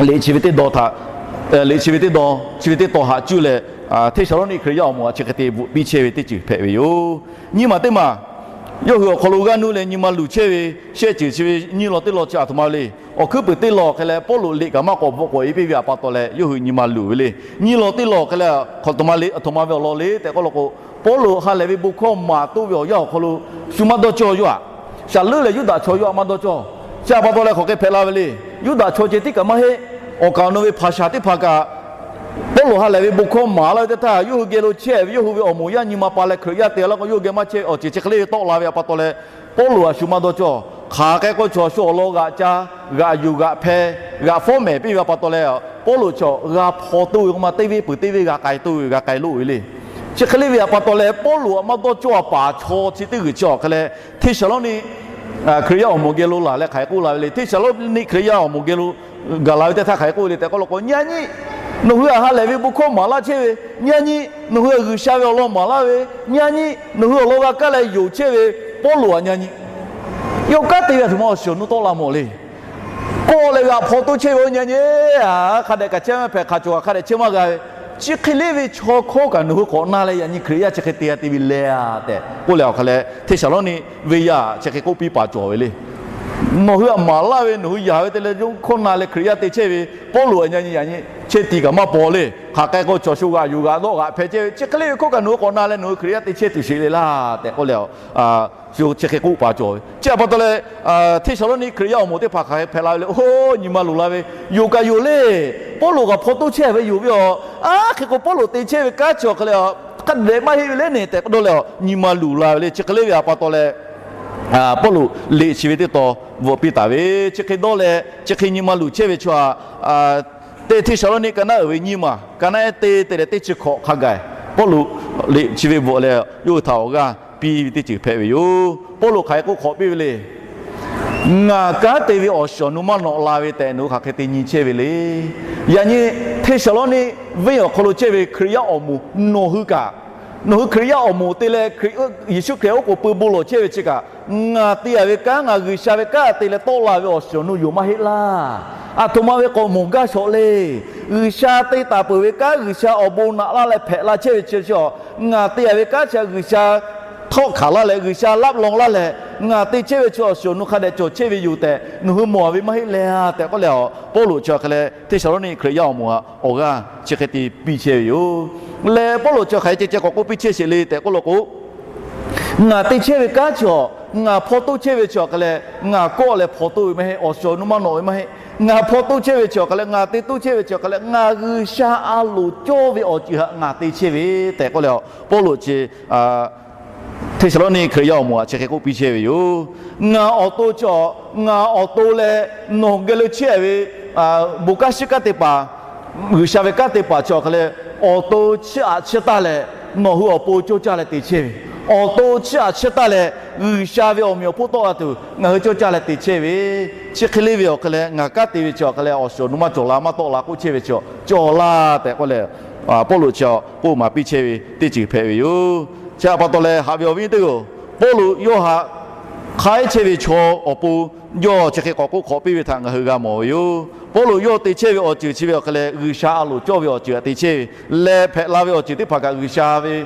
liꞈ chi ve teˇ daw htaꞈ, liꞈ chi ve teˇ daw, chi ve teˇ taw haꞈ cuˇ leh, Hteˇsaˍlawˇniˆ Hkriꞈ yaˇ awˬ moˍ htaꞈ chi hk'e te bvuhꞈ piˇ chehˇ ve teˇ ceuˬ hpehꞈ ve yoˬ. Nyi maˬ teˇ maˬ yawˇ hui awˬ hk'aw lo g'aˇ nuˇ leh nyi ma luˬ chehˇ ve shehˆ ceuˬ chi ve nyiˇ law teˇ law chi a htoꞈ ma ve le. Awˬ hkuiˉ puiˍ teˇ law awˬ hk'e leh Pawˇluꞈ liꞈ kaꞈ maˇ k'awꞈ bvuhꞈ k'awꞈ e piˇ ve a pa taw leh yawˇ hui nyi ma luˬ ve le. Nyiˇ law teˇ law awˬ hk'e leh hk'aˬ htoꞈ ma le, a htoꞈ ma ve awˬ lawn le tehꞈ k'oˆ law k'o, Pawˇluꞈ ha lehˬ ve bon hkawˇ maˍ toˆ ve awˬ yanˇ awˬ hk'aw lo shu maˇ dawˇ cawˇ yawˇ htaꞈ shaˍ leuˉ lehˬ Yuˇdaꞈ chaw yawˇ htaꞈ maˇ dawˇ cawˇ. Chi a pa taw leh hk'aˬ hk'e hpehꞈ la ve le. Yuˇdaꞈ chaw ceh tiˉ kaꞈ maˇ heˆ. Awˬ kaˍ awˬ nu ve hpaˍ shaˍ teˇ hpaˍ kaꞈ Pawˇluꞈ ha lehˬ ve bon hkawˇ maˍ laˇ ve teˇ htaˇ, yawˇ hui geh lo chehˇ ve yawˇ hui ve awˬ moˍ yaˇ nyi ma pa leh Hkriꞈ yaˇ te laˇ k'o, yawˇ hui geh maˇ chehˇ ve awˬ ceuˬ chi hk'e le ve tawˆ la ve a pa taw leh, Pawˇluꞈ htaꞈ shu maˇ dawˇ cawˇ. Hk'aˬ hk'e k'o chaw shu awˬ lawn g'aꞈ ca, g'aꞈ yuˬ g'aꞈ hpeh, g'aꞈ fawˉ mehˍ piˇ ve a pa taw leh, Pawˇluꞈ chaw g'a hpaw toˆ ve k'o maˇ teˇ venˇ peuˬ teˇ venˇ g'a k'ai toˆ ve, g'a k'ai loˆ ve le. Chi hk'e le ve a pa taw leh, Pawˇluꞈ htaꞈ maˇ dawˇ cawˇ a paˍ chaw chi teˇ g'uiˬ chi awˬ hk'e leh, Hteˇsaˍlawˇniˆ Hkriꞈ yaˇ awˬ moˍ geh lo laˬ leh hk'aˬ hk'e k'oˆ la ve le. Hteˇsaˍlawˇniˆ Hkriꞈ yaˇ awˬ moˍ geh lo gaˬ la ve teˇ htaˇ hk'aˬ hk'e k'oˆ le tehꞈ k'oˆ law k'o, nyi a nyi, nawˬ hui htaꞈ ha lehˬ ve bon hkawˇ maˍ laˇ chehˇ ve, nyi a nyi, nawˬ hui htaꞈ G'uiˬsha ve awˬ lawn maˍ laˇ ve, nyi a nyi, nawˬ hui awˬ lawn g'a kaˇ leh yonˍ chehˇ ve Pawˇluꞈ htaꞈ nyi a nyi, yawˇ kanˉ te ve a htoꞈ ma awˬ shiˍ awˬ nu tawˆ la mawˬ le. Kawˆ leh g'aꞈ hpaw toˆ chehˇ ve, nyi a nyi, hk'a dehꞈ kaꞈ chehˇ maˇ hpehꞈ, hk'a cawˬ kaꞈ hk'a dehꞈ chehˇ maˇ g'a ve, chi hk'e le ve chaw hkawˇ kaꞈ nawˬ hui k'awꞈ na leh yaꞈ nyi Hkriꞈ yaˇ chi hk'e te g'a te ve le tehꞈ k'oˆ leh awˬ hk'e leh, Hteˇsaˍlawˇniˆ venˇ yaˇ chi hk'e k'oˆ piˇ paˍ cawˬ ve le. Nawˬ hui htaꞈ maˍ laˇ ve, nawˬ hui yaꞈ ve te leh yawˇ hkawˇ na leh Hkriꞈ yaˇ te chehˇ ve Pawˇluꞈ htaꞈ nyi a nyi, yaꞈ nyi chehˇ tiꞈ kaꞈ maˇ paw le. Hk'aˬ hk'e k'o chaw shu g'aꞈ yuˬ g'aꞈ dawˆ g'aꞈ hpeh chehˇ ve, chi hk'e le ve hkawˇ kaꞈ nawˬ hui k'awꞈ na leh nawˬ hui Hkriꞈ yaˇ te chehˇ tuˬ sheˍ le laˇ tehꞈ k'oˆ leh, chi hk'e k'oˆ paˍ cawˬ ve. Chi a pa taw leh, Hteˇsaˍlawˇniˆ Hkriꞈ yaˇ awˬ moˍ teˇ hpaˍ hk'aˬ hk'e hpehꞈ la ve le. Oˇ, nyi ma luˬ la ve, yonˍ kaꞈ yonˍ le. Pawˇluꞈ kaꞈ hpaw toˆ chehˇ ve yonˍ ve aˬ. Aˉ hk'e k'o Pawˇluꞈ te chehˇ ve kanˉ chi awˬ hk'e leh, hk'a dehꞈ maˇ heˆ ve le ne tehꞈ k'oˆ dawˇ leh, nyi ma luˬ la ve le. Chi hk'e le ve a pa taw leh, Pawˇluꞈ liꞈ chi ve teˇ taw bvuhꞈ piˇ taˍ ve, chi hk'e dawˇ leh chi hk'e nyi ma luˬ chehˇ ve chaw htaꞈ, teˇ Hteˇsaˍlawˇniˆ ka naˉ uiˍ ve nyiˇ maˬ, ka naˉ ehˉ teˇ te leh teˇ chi hkawꞈ hk'a gaˬ, Pawˇluꞈ liꞈ chi ve bvuhꞈ leh yawˇ hui htaꞈ awˬ g'aˇ piˇ ve teˇ ceuˬ hpehꞈ ve yoˬ. Pawˇluꞈ hk'aˬ hk'e k'oˆ hk'awꞈ piˇ ve le. Ngaˬ kanˉ te ve awˬ shiˍ awˬ nu maˇ nawꞈ la ve tehꞈ nawˬ hui hk'aˬ hk'e te nyi chehˇ ve le. Yaꞈ nyi Hteˇsaˍlawˇniˆ venˇ awˬ hk'aw lo chehˇ ve Hkriꞈ yaˇ awˬ moˍ nawˬ hui kaꞈ, nawˬ hui Hkriꞈ yaˇ awˬ moˍ te leh Yeˍsuˆ Hkriꞈ oˉ k'oˍ pui bon lawˬ chehˇ ve chi kaꞈ, ngaˬ te a ve kanˉ, ngaˬ G'uiˬsha ve kanˉ te leh tawˆ la ve awˬ shiˍ awˬ nu yoˬ maˇ heˆ laˇ. Aˬ htoꞈ ma ve k'awꞈ mawˬ gaˇ shawˍ le. G'uiˬsha te taˍ peuˬ ve kanˉ, G'uiˬsha awˬ bon naꞈ laˇ leh hpehꞈ la chehˇ ve chi, ngaˬ te a ve kanˉ chi G'uiˬsha htawˆ hkanˍ laˇ leh, G'uiˬsha laˆ law laˇ leh, ngaˬ te chehˇ ve chi awˬ shiˍ awˬ nu hk'a dehꞈ cawˬ chehˇ ve yoˬ tehꞈ nawˬ hui mawˬ a ve maˇ heˆ le tehꞈ k'oˆ leh, Pawˇluꞈ chi hk'e leh Hteˇsaˍlawˇniˆ Hkriꞈ yaˇ awˬ moˍ htaꞈ awˬ g'aˇ chi hk'e te piˇ chehˇ ve yoˬ. Leh Pawˇluꞈ chi hk'aˬ hk'e ceh ceh k'awꞈ k'oˆ piˇ chehˇ sheˍ le tehꞈ k'oˆ law k'o, ngaˬ te chehˇ ve kanˉ chi, ngaˬ hpaw toˆ chehˇ ve chi awˬ hk'e leh, ngaˬ kawˆ leh hpaw toˆ ve maˇ heˆ, awˬ shiˍ awˬ nu maˇ nawꞈ ve maˇ heˆ. Ngaˬ hpaw toˆ chehˇ ve chi awˬ hk'e leh, ngaˬ te toˆ chehˇ ve chi awˬ hk'e leh, ngaˬ G'uiˬsha a loˍ cawˇ ve awˬ ceuˬ htaꞈ ngaˬ te chehˇ ve tehꞈ k'oˆ leh, Pawˇluꞈ chi Hteˇsaˍlawˇniˆ Hkriꞈ yaˇ awˬ moˍ htaꞈ chi hk'e k'oˆ piˇ chehˇ ve yoˬ. Ngaˬ awˬ to chi, ngaˬ awˬ to leh nawˬ geh lo chehˇ ve bon kanˉ shiˉ kanˉ te paˍ, G'uiˬsha ve kanˉ te paˍ chi awˬ hk'e leh, awˬ to chiˇ aꞈ chiˇ taˇ leh nawˬ hui awˬ pon cawˇ caˇ leh te chehˇ ve, awˬ to chiˇ aꞈ chiˇ taˇ leh G'uiˬsha ve awˬ meꞈ awˬ hponˇ tawˆ la tuˬ ngaˬ hui cawˇ caˇ leh te chehˇ ve, chi hk'e le ve awˬ hk'e leh ngaˬ kanˉ te ve chi awˬ hk'e leh awˬ shiˍ awˬ nu maˇ cawˬ la, maˇ tawˆ la k'oˆ chehˇ ve chi cawˬ laˇ tehꞈ k'oˆ leh, Pawˇluꞈ chi k'oˆ maˍ piˇ chehˇ ve teˇ ceuˬ hpehꞈ ve yoˬ. Chi htaꞈ pa taw leh haꞈ ve awˬ viˉ teˇ hpaˍ-oˬ, Pawˇluꞈ yawˇ htaꞈ hk'aiˉ chehˇ ve chaw awˬ pon yawˇ chi hk'e k'awꞈ k'oˆ hk'awꞈ piˇ ve htaꞈ ngaˬ hui g'a mawˬ ve yoˬ. Pawˇluꞈ yawˇ te chehˇ ve awˬ ceuˬ chi ve awˬ hk'e leh G'uiˬsha a loˍ cawˇ ve awˬ ceuˬ htaꞈ te chehˇ ve, leh hpehꞈ la ve awˬ ceuˬ teˇ hpaˍ kaꞈ G'uiˬsha ve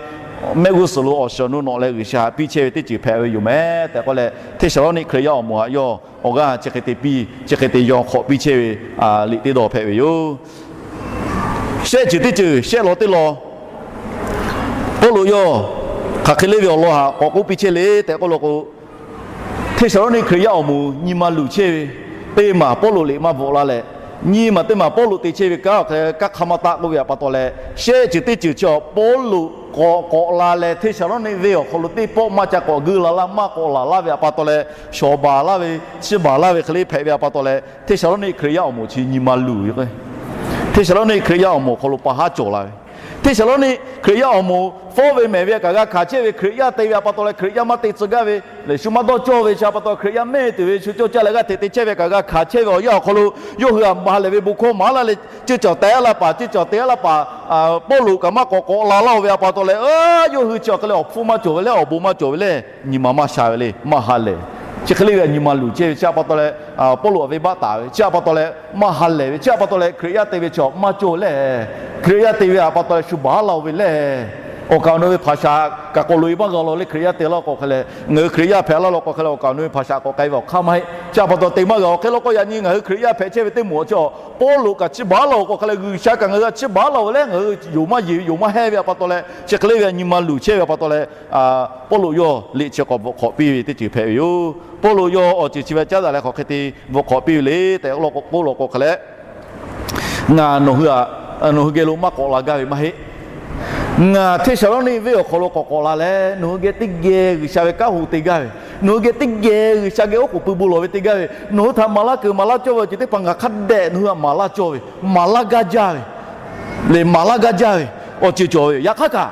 mehˆ g'uˇ suhˍ lo awˬ shiˍ awˬ nu nawꞈ leh G'uiˬsha htaꞈ piˇ chehˇ ve teˇ ceuˬ hpehꞈ ve yoˬ mehˍ tehꞈ k'oˆ leh, Hteˇsaˍlawˇniˆ Hkriꞈ yaˇ awˬ moˍ htaꞈ yawˇ awˬ g'aˇ chi hk'e te piˇ, chi hk'e te yaw hk'awꞈ piˇ chehˇ ve liꞈ teˇ dawˇ hpehꞈ ve yoˬ. Shehˆ ceuˬ teˇ ceuˬ shehˆ law teˇ law Pawˇluꞈ yawˇ hk'aˬ hk'e le ve awˬ lawn htaꞈ k'awꞈ k'oˆ piˇ chehˇ le tehꞈ k'oˆ law k'o, Hteˇsaˍlawˇniˆ Hkriꞈ yaˇ awˬ moˍ nyi ma luˬ chehˇ ve teˇ maˬ Pawˇluꞈ liꞈ maˇ bvuhꞈ la leh, nyi maˬ teˇ maˬ Pawˇluꞈ te chehˇ ve kanˉ awˬ hk'e kanˉ hk'a maˇ taˆ k'oˆ ve htaꞈ pa taw leh, shehˆ ceuˬ teˇ ceuˬ chi awˬ Pawˇluꞈ k'awꞈ k'awꞈ la leh Hteˇsaˍlawˇniˆ venˇ awˬ hk'aw lo teˇ pawˆ maˇ ca k'awꞈ geuˆ la laˇ, maˇ k'awꞈ laˬ laˇ ve htaꞈ pa taw leh, shawˍ baˬ laˇ ve, chiˇ baˬ laˇ ve hk'e le hpehꞈ ve htaꞈ pa taw leh, Hteˇsaˍlawˇniˆ Hkriꞈ yaˇ awˬ moˍ chi nyi ma luˬ ve k'o, Hteˇsaˍlawˇniˆ Hkriꞈ yaˇ awˬ moˍ awˬ hk'aw lo pa haˉ cawˬ la ve, Hteˇsaˍlawˇniˆ Hkriꞈ yaˇ awˬ moˍ fawˉ ve mehˍ ve htaꞈ kaꞈ g'a hkanˍ chehˇ ve, Hkriꞈ yaˇ te ve htaꞈ pa taw leh Hkriꞈ yaˇ maˇ te tcuh gaˇ ve, lehˬ shu maˇ dawˇ cawˇ ve chi htaꞈ pa taw Hkriꞈ yaˇ mehˆ tuˬ ve shu cawˇ caˇ leh g'aˇ hteꞈ te chehˇ ve htaꞈ kaꞈ g'a hkanˍ chehˇ ve awˬ yanˇ awˬ hk'aw lo, yawˇ hui htaꞈ maˍ lehˬ ve bon hkawˇ maˍ laˇ leh, ceˇ cawˬ te laˇ paˍ, ceˇ cawˬ te laˇ paˍ, Pawˇluꞈ kaꞈ maˇ k'awꞈ k'awꞈ la laˇ-oˬ ve htaꞈ pa taw leh, yawˇ hui chi awˬ hk'e leh awˬ hpfuhˇ maˇ cawˬ ve leh awˬ bon maˇ cawˬ ve leh nyi ma maˇ sha ve le, maˇ ha lehˬ. Chi hk'e le ve htaꞈ nyi ma luˬ chehˇ ve chi htaꞈ pa taw leh, Pawˇluꞈ awˬ venˇbaˆ taˍ ve chi htaꞈ pa taw leh maˇ ha lehˬ ve chi htaꞈ pa taw leh Hkriꞈ yaˇ te ve chi awˬ maˇ cawˇ leh, Hkriꞈ yaˇ te ve htaꞈ pa taw leh shu baˬ laˇ-oˬ ve leh, awˬ kaˍ awˬ nu ve hpaˍ shaꞈ kaꞈ k'awꞈ loꞈ-e maˇ g'a law leh Hkriꞈ yaˇ te laˇ k'o hk'e leh, ngaˬ hui Hkriꞈ yaˇ hpehꞈ laˇ law k'o hk'e leh awˬ kaˍ awˬ nu ve hpaˍ shaꞈ k'awꞈ k'ai ve awˬ hk'aˇ maˇ heˆ. Chi htaꞈ pa taw te maˇ g'a. Awˬ hk'e law k'o yaꞈ nyi ngaˬ hui Hkriꞈ yaˇ hpehꞈ chehˇ ve teˇ moˍ chi awˬ Pawˇluꞈ kaꞈ chiˇ baˬ laˇ-oˬ k'o hk'e leh G'uiˬsha kaꞈ ngaˬ hui htaꞈ chiˇ baˬ laˇ-oˬ ve leh ngaˬ hui yonˍ maˇ yeˬ ve yonˍ maˇ hehnˇ ve htaꞈ pa taw leh chi hk'e le ve htaꞈ nyi ma luˬ chehˇ ve htaꞈ pa taw leh, Pawˇluꞈ yawˇ liꞈ chi k'awꞈ bvuhꞈ hk'awꞈ piˇ ve teˇ ceuˬ hpehꞈ ve yoˬ. Pawˇluꞈ yawˇ awˬ ceuˬ chi ve caˉ daꞈ leh hk'aˬ hk'e te bvuhꞈ hk'awꞈ piˇ ve le tehꞈ k'oˆ law k'o hk'e leh, ngaˬ nawˬ hui htaꞈ, nawˬ hui geh lo maˇ k'awꞈ la gaˇ ve maˇ heˆ. Ngaˬ Hteˇsaˍlawˇniˆ venˇ awˬ hk'aw lo k'awꞈ k'awꞈ la leh nawˬ hui geh teˇ geh G'uiˬsha ve kanˉ hu te gaˇ ve, nawˬ hui geh teˇ geh G'uiˬsha geh oˉ k'oˍ pui bon lawˬ ve te gaˇ ve, nawˬ hui htaꞈ maˍ laˇ kuiˬ maˍ laˇ cawˇ ve awˬ ceuˬ teˇ hpaˍ ngaˬ hk'a dehꞈ nawˬ hui htaꞈ maˍ laˇ cawˇ ve, maˍ laˇ gaˇ jaˇ ve, lehˬ maˍ laˇ gaˇ jaˇ ve awˬ ceuˬ cawˬ ve yoˬ. Yaꞈ hk'aˇ kaꞈ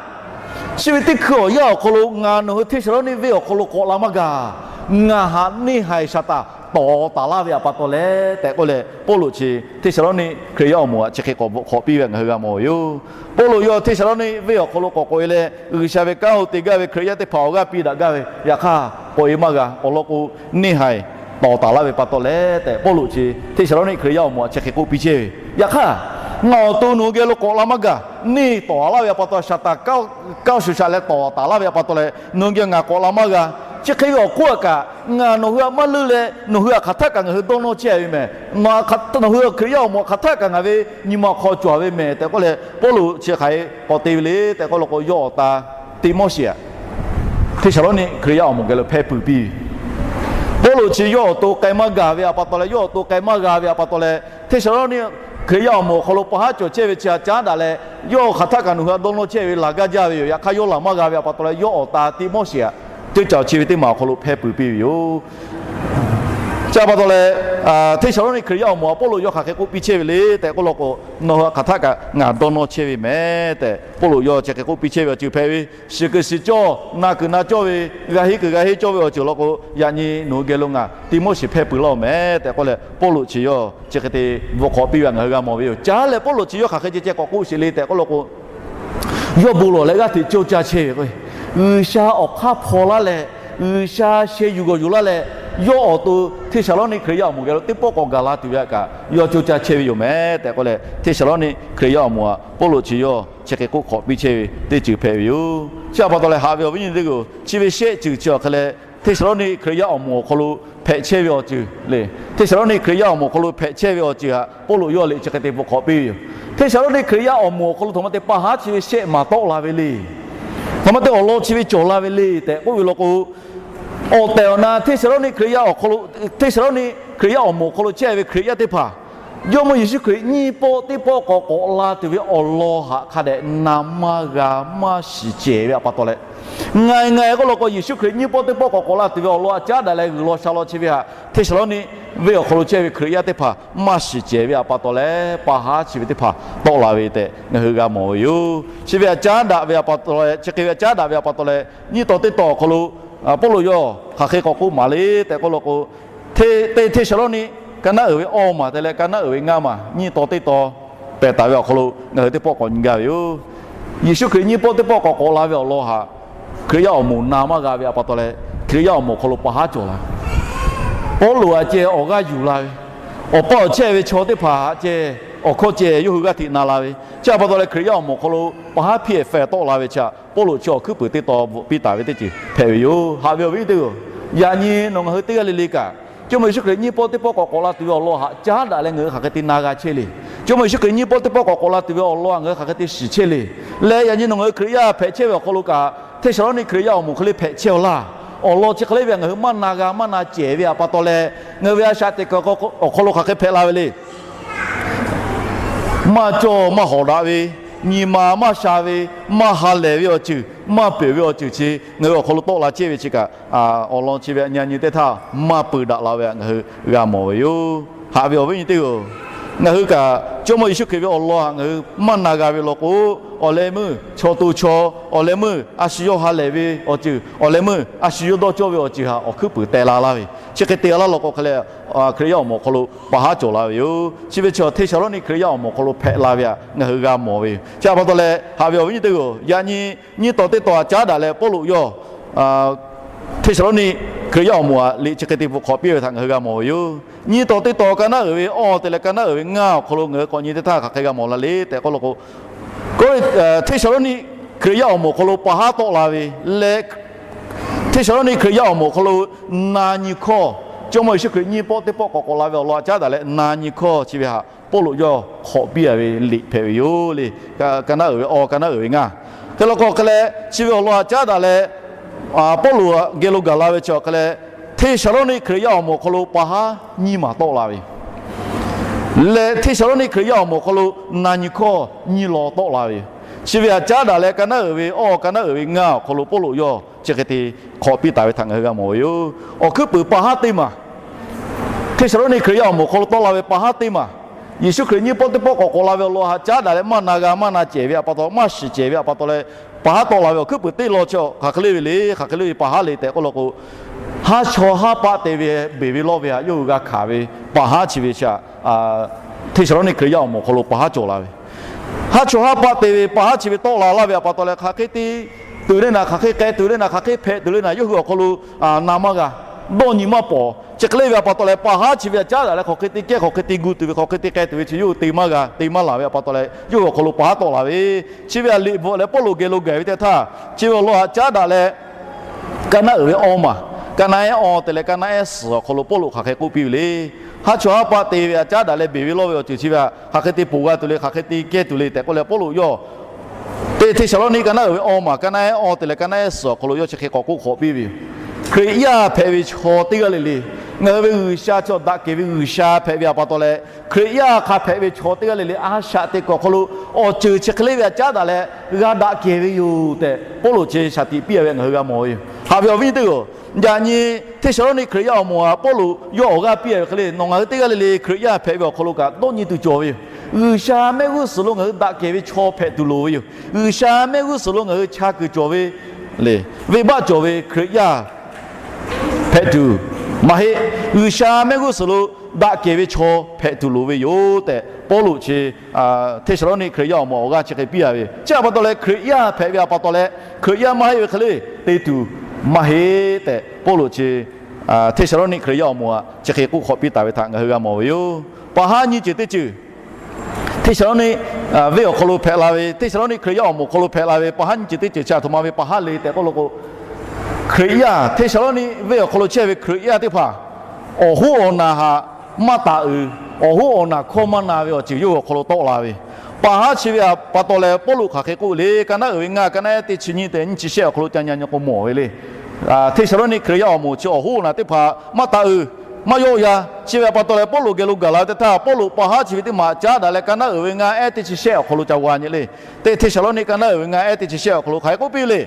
chi ve teˇ hkui awˬ yanˇ awˬ hk'aw lo ngaˬ nawˬ hui Hteˇsaˍlawˇniˆ venˇ awˬ hk'aw lo k'awꞈ la maˇ gaˬ. Ngaˬ htaꞈ neˇ haiˬ Saˍtanˍ tawˍ taˍ laˇ ve htaꞈ pa taw leh tehꞈ k'oˆ leh Pawˇluꞈ chi Hteˇsaˍlawˇniˆ Hkriꞈ yaˇ awˬ moˍ htaꞈ chi hk'e k'awꞈ bvuhꞈ hk'awꞈ piˇ ve htaꞈ ngaˬ hui g'a mawˬ ve yoˬ. Pawˇluꞈ yawˇ Hteˇsaˍlawˇniˆ venˇ awˬ hk'aw lo k'awꞈ k'oꞈ-e leh G'uiˬsha ve kanˉ hu te gaˇ ve Hkriꞈ yaˇ teˇ hpaˍ awˬ g'aˇ piˇ daꞈ gaˇ ve, yaꞈ hk'aˇ k'awꞈ-e maˇ g'a. Awˬ lawn k'o, neˇ haiˬ tawˍ taˍ laˇ ve pa taw leh tehꞈ Pawˇluꞈ chi Hteˇsaˍlawˇniˆ Hkriꞈ yaˇ awˬ moˍ htaꞈ chi hk'e k'oˆ piˇ chehˇ ve, yaꞈ hk'aˇ ngaˬ awˬ to nawˬ hui geh lo k'awꞈ la maˇ gaˬ. Neˇ tawˍ laˇ ve htaꞈ pa taw Saˍtanˍ kanˇ shuˍ shaꞈ leh tawˍ taˍ laˇ ve htaꞈ pa taw leh nawˬ hui geh ngaˬ k'awꞈ la maˇ g'a. Chi hk'e ve awˬ hk'oˆ htaꞈ kaꞈ ngaˬ nawˬ hui htaꞈ maˇ leuˆ leh nawˬ hui htaꞈ hk'aˬ htaˆ kaꞈ ngaˬ hui dawˇ nawˇ chehˇ ve mehˍ. Nawˬ hui Hkriꞈ yaˇ awˬ moˍ htaꞈ hk'aˬ htaˆ kaꞈ ngaˬ ve nyi ma hk'aw cawˬ ve mehˍ tehꞈ k'oˆ leh Pawˇluꞈ chi hk'aˬ hk'e k'awꞈ te ve le tehꞈ k'oˆ law k'o, yawˇ awˬ ta Tiˆmoˉseˍ htaꞈ Hteˇsaˍlawˇniˆ Hkriꞈ yaˇ awˬ moˍ geh lo hpehˇ pui piˇ ve. Pawˇluꞈ chi yawˇ awˬ to k'ai maˇ gaˬ ve htaꞈ pa taw leh, yawˇ awˬ to k'ai maˇ g'a ve htaꞈ pa taw leh, Hteˇsaˍlawˇniˆ Hkriꞈ yaˇ awˬ moˍ awˬ hk'aw lo pa haˉ cawˬ chehˇ ve chi htaꞈ caˉ daꞈ leh, yawˇ hk'aˬ htaˆ kaꞈ nawˬ hui htaꞈ dawˇ nawˇ chehˇ ve laˬ gaˇ jaˇ ve yoˬ. Yaꞈ hk'aˇ yawˇ laˬ maˇ g'a ve htaꞈ pa taw leh, yawˇ awˬ ta Tiˆmoˉseˍ htaꞈ teˇ caoˬ chi ve teˇ maˬ awˬ hk'aw lo hpehˇ pui piˇ ve yoˬ. Chi htaꞈ pa taw leh, Hteˇsaˍlawˇniˆ Hkriꞈ yaˇ awˬ moˍ htaꞈ Pawˇluꞈ yawˇ hk'aˬ hk'e k'oˆ piˇ chehˇ ve le tehꞈ k'oˆ law k'o, nawˬ hui hk'aˬ htaˆ kaꞈ ngaˬ dawˇ nawˇ chehˇ ve mehˍ tehꞈ Pawˇluꞈ yawˇ chi hk'e k'oˆ piˇ chehˇ ve awˬ ceuˬ hpehꞈ ve. Shiˍ kuiˬ shiˍ cawˇ, na kuiˬ na cawˇ ve, g'a henˇ kuiˬ g'a henˇ cawˇ ve awˬ ceuˬ law k'o, yaꞈ nyi nawˬ hui geh lo ngaˬ Tiˆmoˉseˍ hpehˇ pui laˇ-oˬ mehˍ tehꞈ k'oˆ leh, Pawˇluꞈ chi yawˇ chi hk'e te bvuhꞈ hk'awꞈ piˇ ve htaꞈ ngaˬ hui g'a mawˬ ve yoˬ. Caˉ leh Pawˇluꞈ chi yawˇ hk'aˬ hk'e ceh ceh k'awꞈ k'oˆ sheˍ le tehꞈ k'oˆ law k'o, yawˇ bon lawˬ leh g'aˇ hteꞈ cawˇ caˇ chehˇ ve k'o, G'uiˬsha awˬ hk'aˇ hpaw laˇ leh, G'uiˬsha sheh yuˬ g'awˬ yuˬ laˇ leh, yawˇ awˬ to Hteˇsaˍlawˇniˆ Hkriꞈ yaˇ awˬ moˍ geh lo teˇ pawˆ k'awꞈ gaˬ la tuˬ ve htaꞈ kaꞈ yawˇ cawˇ caˇ chehˇ ve yoˬ mehˍ tehꞈ k'oˆ leh, Hteˇsaˍlawˇniˆ Hkriꞈ yaˇ awˬ moˍ htaꞈ Pawˇluꞈ chi yawˇ chi hk'e k'oˆ hk'awꞈ piˇ chehˇ ve teˇ ceuˬ hpehꞈ ve yoˬ. Chi htaꞈ pa taw leh, haꞈ ve awˬ viˉ nyi teˇ hpaˍ-oˬ, chi ve shehˆ ceuˬ chi awˬ hk'e leh Hteˇsaˍlawˇniˆ Hkriꞈ yaˇ awˬ moˍ awˬ hk'aw lo hpehꞈ chehˇ ve awˬ ceuˬ le. Hteˇsaˍlawˇniˆ Hkriꞈ yaˇ awˬ moˍ awˬ hk'aw lo hpehꞈ chehˇ ve awˬ ceuˬ htaꞈ Pawˇluꞈ yawˇ liꞈ chi hk'e te bvuhꞈ hk'awꞈ piˇ ve yoˬ. Hteˇsaˍlawˇniˆ Hkriꞈ yaˇ awˬ moˍ awˬ hk'aw lo htaꞈ ma te pa haˉ chi ve shehˆ maˍ tawˆ la ve le. Htaꞈ ma te awˬ lawn chi ve cawˬ la ve le tehꞈ k'oˆ ve law k'o, awˬ tehˬ awˬ na Hteˇsaˍlawˇniˆ Hkriꞈ yaˇ awˬ hk'aw lo, Hteˇsaˍlawˇniˆ Hkriꞈ yaˇ awˬ moˍ awˬ hk'aw lo chehˇ ve Hkriꞈ yaˇ teˇ hpaˍ, Jawˇmawˇ Yeˍsuˆ Hkriꞈ nyiˇ pawˆ teˇ pawˆ k'awꞈ k'awꞈ la tuˬ ve awˬ lawn htaꞈ hk'a dehꞈ na maˇ g'a maˇ shiˍ cehˬ ve htaꞈ pa taw leh, ngaˬ ngaˬ k'oˆ law k'o, Yeˍsuˆ Hkriꞈ nyiˇ pawˆ teˇ pawˆ k'awꞈ k'awꞈ la tuˬ ve awˬ lawn htaꞈ caˉ daꞈ leh g'uiˬ law sha law chi ve htaꞈ Hteˇsaˍlawˇniˆ venˇ awˬ hk'aw lo chehˇ ve Hkriꞈ yaˇ teˇ hpaˍ maˇ shiˍ cehˬ ve htaꞈ pa taw leh, pa haˉ chi ve teˇ hpaˍ tawˆ la ve tehꞈ ngaˬ hui g'a mawˬ ve yoˬ. Chi ve htaꞈ caˉ daꞈ ve htaꞈ pa taw leh, chi hk'e ve htaꞈ caˉ daꞈ ve htaꞈ pa taw leh, nyiˇ taw teˇ taw awˬ hk'aw lo Pawˇluꞈ yawˇ hk'aˬ hk'e k'awꞈ k'oˆ maˍ le tehꞈ k'oˆ law k'o, Hteˇ, teˇ Hteˇsaˍlawˇniˆ ka naˉ uiˍ ve awˇ maˬ te leh ka naˉ uiˍ ve ngaˇ maˬ nyiˇ taw teˇ taw pehˬ taˍ ve awˬ hk'aw lo ngaˬ hui teˇ pawˆ k'awꞈ nyi gaˇ ve yoˬ. Yeˍsuˆ Hkriꞈ nyiˇ pawˆ teˇ pawˆ k'awꞈ k'awꞈ la ve awˬ lawn htaꞈ Hkriꞈ yaˇ awˬ moˍ na maˇ g'a ve htaꞈ pa taw leh, Hkriꞈ yaˇ awˬ moˍ awˬ hk'aw lo pa haˉ cawˬ la ve, Pawˇluꞈ htaꞈ ceh awˬ g'aˇ yuˬ la ve, awˬ pa awˬ chehˇ ve chaw teˇ hpaˍ htaꞈ ceh awˬ hkawˇ ceh yawˇ hui g'aˇ hteꞈ na la ve, chi htaꞈ pa taw leh Hkriꞈ yaˇ awˬ moˍ awˬ hk'aw lo pa haˉ hpiˇ-ehˍ feh tawˆ la ve chi htaꞈ Pawˇluꞈ chi awˬ hkuiˉ puiˍ teˇ tawn bvuhꞈ piˇ taˍ ve teˇ ceuˬ hpehꞈ ve yoˬ. Haꞈ ve awˬ viˉ nyi teˇ hpaˍ-oˬ, yaꞈ nyi nawˬ ngaˬ hui teˇ g'aˇ le le kaꞈ, Jawˇmawˇ Yeˍsuˆ Hkriꞈ nyiˇ pawˆ teˇ pawˆ k'awꞈ k'awꞈ la tuˬ ve awˬ lawn htaꞈ caˉ daꞈ leh ngaˬ hui hk'aˬ hk'e te na g'a chehˇ le. Jawˇmawˇ Yeˍsuˆ Hkriꞈ nyiˇ pawˆ teˇ pawˆ k'awꞈ k'awꞈ la tuˬ ve awˬ lawn htaꞈ ngaˬ hui hk'aˬ hk'e te shiˍ chehˇ le. Leh yaꞈ nyi nawˬ ngaˬ hui Hkriꞈ yaˇ hpehꞈ chehˇ ve awˬ hk'aw lo kaꞈ, Hteˇsaˍlawˇniˆ Hkriꞈ yaˇ awˬ moˍ hk'e le hpehꞈ chehˇ-aw laˇ. Awˬ lawn chi hk'e le ve htaꞈ ngaˬ hui maˇ na g'a maˇ na cehˬ ve htaꞈ pa taw leh, ngaˬ hui ve a shaꞈ teꞈ kuiˬ awˬ hk'aw lo hk'aˬ hk'e hpehꞈ la ve le. Maˇ cawˇ maˇ hawˍ daꞈ ve, nyi ma maˇ sha ve, maˇ ha lehˬ ve awˬ ceuˬ, maˇ peuˬ ve awˬ ceuˬ chi ngaˬ hui awˬ hk'aw lo tawˆ la chehˇ ve chi kaꞈ, awˬ lawn chi ve yaꞈ nyi teˇ htaˇ maˇ peuˬ daꞈ la ve htaꞈ ngaˬ hui g'a mawˬ ve yoˬ. Haꞈ ve awˬ viˉ nyi teˇ hpaˍ-oˬ, ngaˬ hui kaꞈ Jawˇmawˇ Yeˍsuˆ Hkriꞈ ve awˬ lawn htaꞈ ngaˬ hui maˇ na g'a ve law k'o, awˬ leh meuˇ chaw to chaw, awˬ leh meuˇ a shu yawˇ ha lehˬ ve awˬ ceuˬ, awˬ leh meuˇ a shu yawˇ dawˇ cawˇ ve awˬ ceuˬ htaꞈ awˬ hkuiˉ puiˍ teh la laˇ ve, chi hk'e te g'a laˇ law k'o hk'e leh, Hkriꞈ yaˇ awˬ moˍ awˬ hk'aw lo pa haˉ cawˬ la ve yoˬ. Chi ve chi Hteˇsaˍlawˇniˆ Hkriꞈ yaˇ awˬ moˍ awˬ hk'aw lo hpehꞈ la ve htaꞈ ngaˬ hui g'a mawˬ ve yoˬ. Chi htaꞈ pa taw leh haꞈ ve awˬ viˉ nyi teˇ hpaˍ-oˬ, yaꞈ nyi nyiˇ tawn teˇ tawn htaꞈ caˉ daꞈ leh Pawˇluꞈ yawˇ Hteˇsaˍlawˇniˆ Hkriꞈ yaˇ awˬ moˍ htaꞈ liꞈ chi hk'e te bvuhꞈ hk'awꞈ piˇ ve htaꞈ ngaˬ hui g'a mawˬ ve yoˬ. Nyiˇ tawn teˇ tawn ka naˉ uiˍ ve awˇ te leh ka naˉ uiˍ ve ngaˇ awˬ hk'aw lo ngaˬ hui k'awꞈ nyi teˇ htaˇ hk'aˬ hk'e g'a mawˬ la le tehꞈ k'oˆ law k'o, Hteˇsaˍlawˇniˆ Hkriꞈ yaˇ awˬ moˍ awˬ hk'aw lo pa haˉ tawˆ la ve leh, Hteˇsaˍlawˇniˆ Hkriꞈ yaˇ awˬ moˍ awˬ hk'aw lo na nyi hkawˇ, Jawˇmawˇ Yeˍsuˆ Hkriꞈ nyiˇ pawˆ teˇ pawˆ k'awꞈ k'awꞈ la ve awˬ lawn htaꞈ caˉ daꞈ leh na nyi hkawˇ chi ve htaꞈ Pawˇluꞈ yawˇ hk'awꞈ piˇ-a ve liꞈ hpehꞈ ve yoˬ le. Ka naˉ uiˍ ve awˇ, ka naˉ uiˍ ve ngaˇ. Hk'e law k'o hk'e leh chi ve awˬ lawn htaꞈ caˉ daꞈ leh Pawˇluꞈ geh lo gaˬ la ve chi awˬ hk'e leh, Hteˇsaˍlawˇniˆ Hkriꞈ yaˇ awˬ moˍ awˬ hk'aw lo pa haˉ nyiˇ maˬ tawˆ la ve yoˬ. Leh Hteˇsaˍlawˇniˆ Hkriꞈ yaˇ awˬ moˍ awˬ hk'aw lo na nyi hkawˇ nyiˇ law tawˆ la ve yoˬ. Chi ve htaꞈ caˉ daꞈ leh ka naˉ uiˍ ve awˇ, ka naˉ uiˍ ve ngaˇ awˬ hk'aw lo Pawˇluꞈ yawˇ chi hk'e te hk'awꞈ piˇ taˍ ve htaꞈ ngaˬ hui g'a mawˬ ve yoˬ. Awˬ hkuiˉ puiˍ pa haˉ teˇ maˬ, Hteˇsaˍlawˇniˆ Hkriꞈ yaˇ awˬ moˍ awˬ hk'aw lo tawˆ la ve pa haˉ teˇ maˬ, Yeˍsuˆ Hkriꞈ nyiˇ pawˆ teˇ pawˆ k'awꞈ k'awꞈ la ve awˬ lawn htaꞈ caˉ daꞈ leh maˇ na g'a maˇ na cehˬ ve htaꞈ pa taw, maˇ shiˍ cehˬ ve htaꞈ pa taw leh, pa haˉ tawˆ la ve awˬ hkuiˉ puiˍ teˇ law chi hk'aˬ hk'e le ve le, hk'aˬ hk'e le ve pa haˉ le tehꞈ k'oˆ law k'o, haˉ chawˇ haˉ paˆ te ve beˬ ve lawˇ ve htaꞈ yawˇ hui g'a hkanˍ ve pa haˉ chi ve chi htaꞈ Hteˇsaˍlawˇniˆ Hkriꞈ yaˇ awˬ moˍ awˬ hk'aw lo pa haˉ cawˬ la ve, haˉ chawˇ haˉ paˆ te ve pa haˉ chi ve tawˆ la laˇ ve htaꞈ pa taw leh, hk'aˬ hk'e te tuˬ le naˍ, hk'aˬ hk'e k'ai tuˬ le naˍ, hk'aˬ hk'e hpehꞈ tuˬ le naˍ, yawˇ hui awˬ hk'aw lo na maˇ g'a, dawˇ nyi maˇ pawˍ. Chi hk'e le ve htaꞈ pa taw leh, pa haˉ chi ve htaꞈ caˉ daꞈ leh hk'aˬ hk'e te kehˉ, hk'aˬ hk'e te gu tuˬ ve, hk'aˬ hk'e te k'ai tuˬ ve chi yawˇ hui te maˇ g'a, te maˇ laˬ ve htaꞈ pa taw leh, yawˇ hui awˬ hk'aw lo pa haˉ tawˆ la ve, chi ve htaꞈ liꞈ bvuhꞈ leh Pawˇluꞈ geh lo gaˬ ve teˇ htaˇ, chi ve awˬ lawn htaꞈ caˉ daꞈ leh, ka naˉ uiˍ ve awˇ maˬ, ka naˉ ehˉ awˇ te leh ka naˉ ehˉ suhˍ awˬ hk'aw lo Pawˇluꞈ hk'aˬ hk'e k'oˆ piˇ ve le. Haˉ chawˇ haˉ paˆ te ve htaꞈ caˉ daꞈ leh beˬ ve lawˇ ve awˬ ceuˬ chi ve htaꞈ hk'aˬ hk'e te ponˬ g'a tuˬ le, hk'aˬ hk'e te kehˉ tuˬ le tehꞈ k'oˆ leh, Pawˇluꞈ yawˇ teˇ Hteˇsaˍlawˇniˆ ka naˉ uiˍ ve awˇ maˬ, ka naˉ ehˉ awˇ te leh ka naˉ ehˉ suhˍ awˬ hk'aw lo yawˇ chi hk'e k'awꞈ k'oˆ hk'awꞈ piˇ ve yoˬ. Hkriꞈ yaˇ hpehꞈ ve chaw teˇ g'aˇ le le, ngaˬ hui ve G'uiˬsha chaw daꞈ kehˬ ve G'uiˬsha hpehꞈ ve htaꞈ pa taw leh, Hkriꞈ yaˇ hk'a hpehꞈ ve chaw teˇ g'aˇ le le a shaꞈ teꞈ kuiˬ awˬ hk'aw lo awˬ ceuˬ chi hk'e le ve htaꞈ caˉ daꞈ leh g'a daꞈ kehˬ ve yoˬ tehꞈ, Pawˇluꞈ chi shaˍ tiꞈ piˇ-a ve htaꞈ ngaˬ hui g'a mawˬ ve yoˬ. Haꞈ ve awˬ viˉ nyi teˇ hpaˍ-oˬ, yaꞈ nyi Hteˇsaˍlawˇniˆ Hkriꞈ yaˇ awˬ moˍ htaꞈ Pawˇluꞈ yawˇ awˬ g'aˇ piˇ-a ve hk'e le, nawˬ ngaˬ hui teˇ g'aˇ le le Hkriꞈ yaˇ hpehꞈ ve awˬ hk'aw lo kaꞈ dawˇ nyi tuˬ cawˬ ve yoˬ. G'uiˬsha mehˆ g'uˇ suhˍ lo ngaˬ hui daꞈ kehˬ ve chaw hpehꞈ tuˬ loˍ ve yoˬ. G'uiˬsha mehˆ g'uˇ suhˍ lo ngaˬ hui cha kuiˬ cawˬ ve le, venˇbaˆ cawˬ ve Hkriꞈ yaˇ hpehꞈ tuˬ maˇ heˆ. G'uiˬsha mehˆ g'uˇ suhˍ lo daꞈ kehˬ ve chaw hpehꞈ tuˬ loˍ ve yoˬ tehꞈ, Pawˇluꞈ chi Hteˇsaˍlawˇniˆ Hkriꞈ yaˇ awˬ moˍ awˬ g'aˇ chi hk'e piˇ-a ve. Chi htaꞈ pa taw leh, Hkriꞈ yaˇ hpehꞈ ve htaꞈ pa taw leh, Hkriꞈ yaˇ maˇ heˆ ve hk'e le te tuˬ maˇ heˆ tehꞈ, Pawˇluꞈ chi Hteˇsaˍlawˇniˆ Hkriꞈ yaˇ awˬ moˍ htaꞈ chi hk'e k'oˆ hk'awꞈ piˇ taˍ ve htaꞈ ngaˬ hui g'a mawˬ ve yoˬ. Pa haˉ nyiˇ ceuˬ teˇ ceuˬ Hteˇsaˍlawˇniˆ venˇ awˬ hk'aw lo hpehꞈ la ve, Hteˇsaˍlawˇniˆ Hkriꞈ yaˇ awˬ moˍ awˬ hk'aw lo hpehꞈ la ve pa haˉ nyiˇ ceuˬ teˇ ceuˬ chi a htoꞈ ma ve pa haˉ le tehꞈ k'oˆ law k'o, Hkriꞈ yaˇ, Hteˇsaˍlawˇniˆ venˇ awˬ hk'aw lo chehˇ ve Hkriꞈ yaˇ teˇ hpaˍ awˬ hoˉ awˬ naˬ htaꞈ maˇ taˍ uiˍ, awˬ hoˉ awˬ naˬ hkawˇ maˇ na ve awˬ ceuˬ yawˇ hui awˬ hk'aw lo tawˆ la ve, pa haˉ chi ve htaꞈ pa taw leh Pawˇluꞈ hk'aˬ hk'e k'oˆ le, ka naˉ uiˍ ve ngaˇ, ka naˉ ehˉ teˇ chi nyiˇ tehꞈ nyiˇ chi shehˆ awˬ hk'aw lo ca nyi k'o mawˬ ve le. Hteˇsaˍlawˇniˆ Hkriꞈ yaˇ awˬ moˍ chi awˬ hoˉ awˬ naˬ teˇ hpaˍ maˇ taˍ uiˍ, maˇ yawˆ yan. Chi ve htaꞈ pa taw leh Pawˇluꞈ geh lo gaˬ la ve teˇ htaˇ, Pawˇluꞈ pa haˉ chi ve teˇ maˬ caˉ daꞈ leh ka naˉ uiˍ ve ngaˇ ehˉ teˇ chi shehˆ awˬ hk'aw lo ca g'a nyi le. Teˇ Hteˇsaˍlawˇniˆ ka naˉ uiˍ ve ngaˇ ehˉ teˇ chi shehˆ awˬ hk'aw lo hk'aˬ hk'e k'oˆ piˇ le.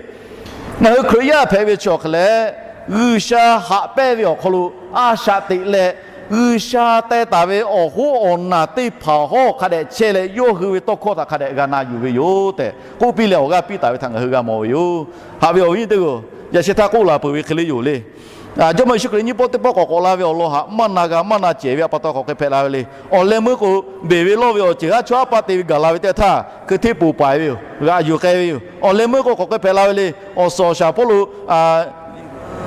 Ngaˬ hui Hkriꞈ yaˇ hpehꞈ ve chi awˬ hk'e leh, G'uiˬsha haꞈ pehnˇ ve awˬ hk'aw lo a shaꞈ teꞈ leh, G'uiˬsha teh taˍ ve awˬ hoˉ awˬ naˬ teˇ hpaˍ hawˉ hk'a dehꞈ chehˇ leh, yawˇ hui ve tawˇ hkawˇ htaꞈ hk'a dehꞈ g'a na yuˬ ve yoˬ tehꞈ k'oˆ piˇ leh awˬ g'aˇ piˇ taˍ ve htaꞈ ngaˬ hui g'a mawˬ ve yoˬ. Haꞈ ve awˬ viˉ nyi teˇ hpaˍ-oˬ, yaꞈ sheh htaˇ k'oˆ laˬ peuˬ ve hk'e le yoˬ le. Jawˇmawˇ Yeˍsuˆ Hkriꞈ nyiˇ pawˆ teˇ pawˆ k'awꞈ k'awꞈ la ve awˬ lawn htaꞈ maˇ na g'a maˇ na cehˬ ve htaꞈ pa taw k'awꞈ hk'e hpehꞈ la ve le. Awˬ leh meuˇ k'o, beˬ ve lawˇ ve awˬ ceuˬ haˉ chawˇ haˉ paˆ te ve gaˬ la ve teˇ htaˇ, hkui hteˇ poˬ paiˍ ve yoˬ, g'aꞈ yuˬ k'ai ve yoˬ. Awˬ leh meuˇ k'o k'awꞈ hk'e hpehꞈ la ve le. Awˬ suhˍ awˬ shaˍ Pawˇluꞈ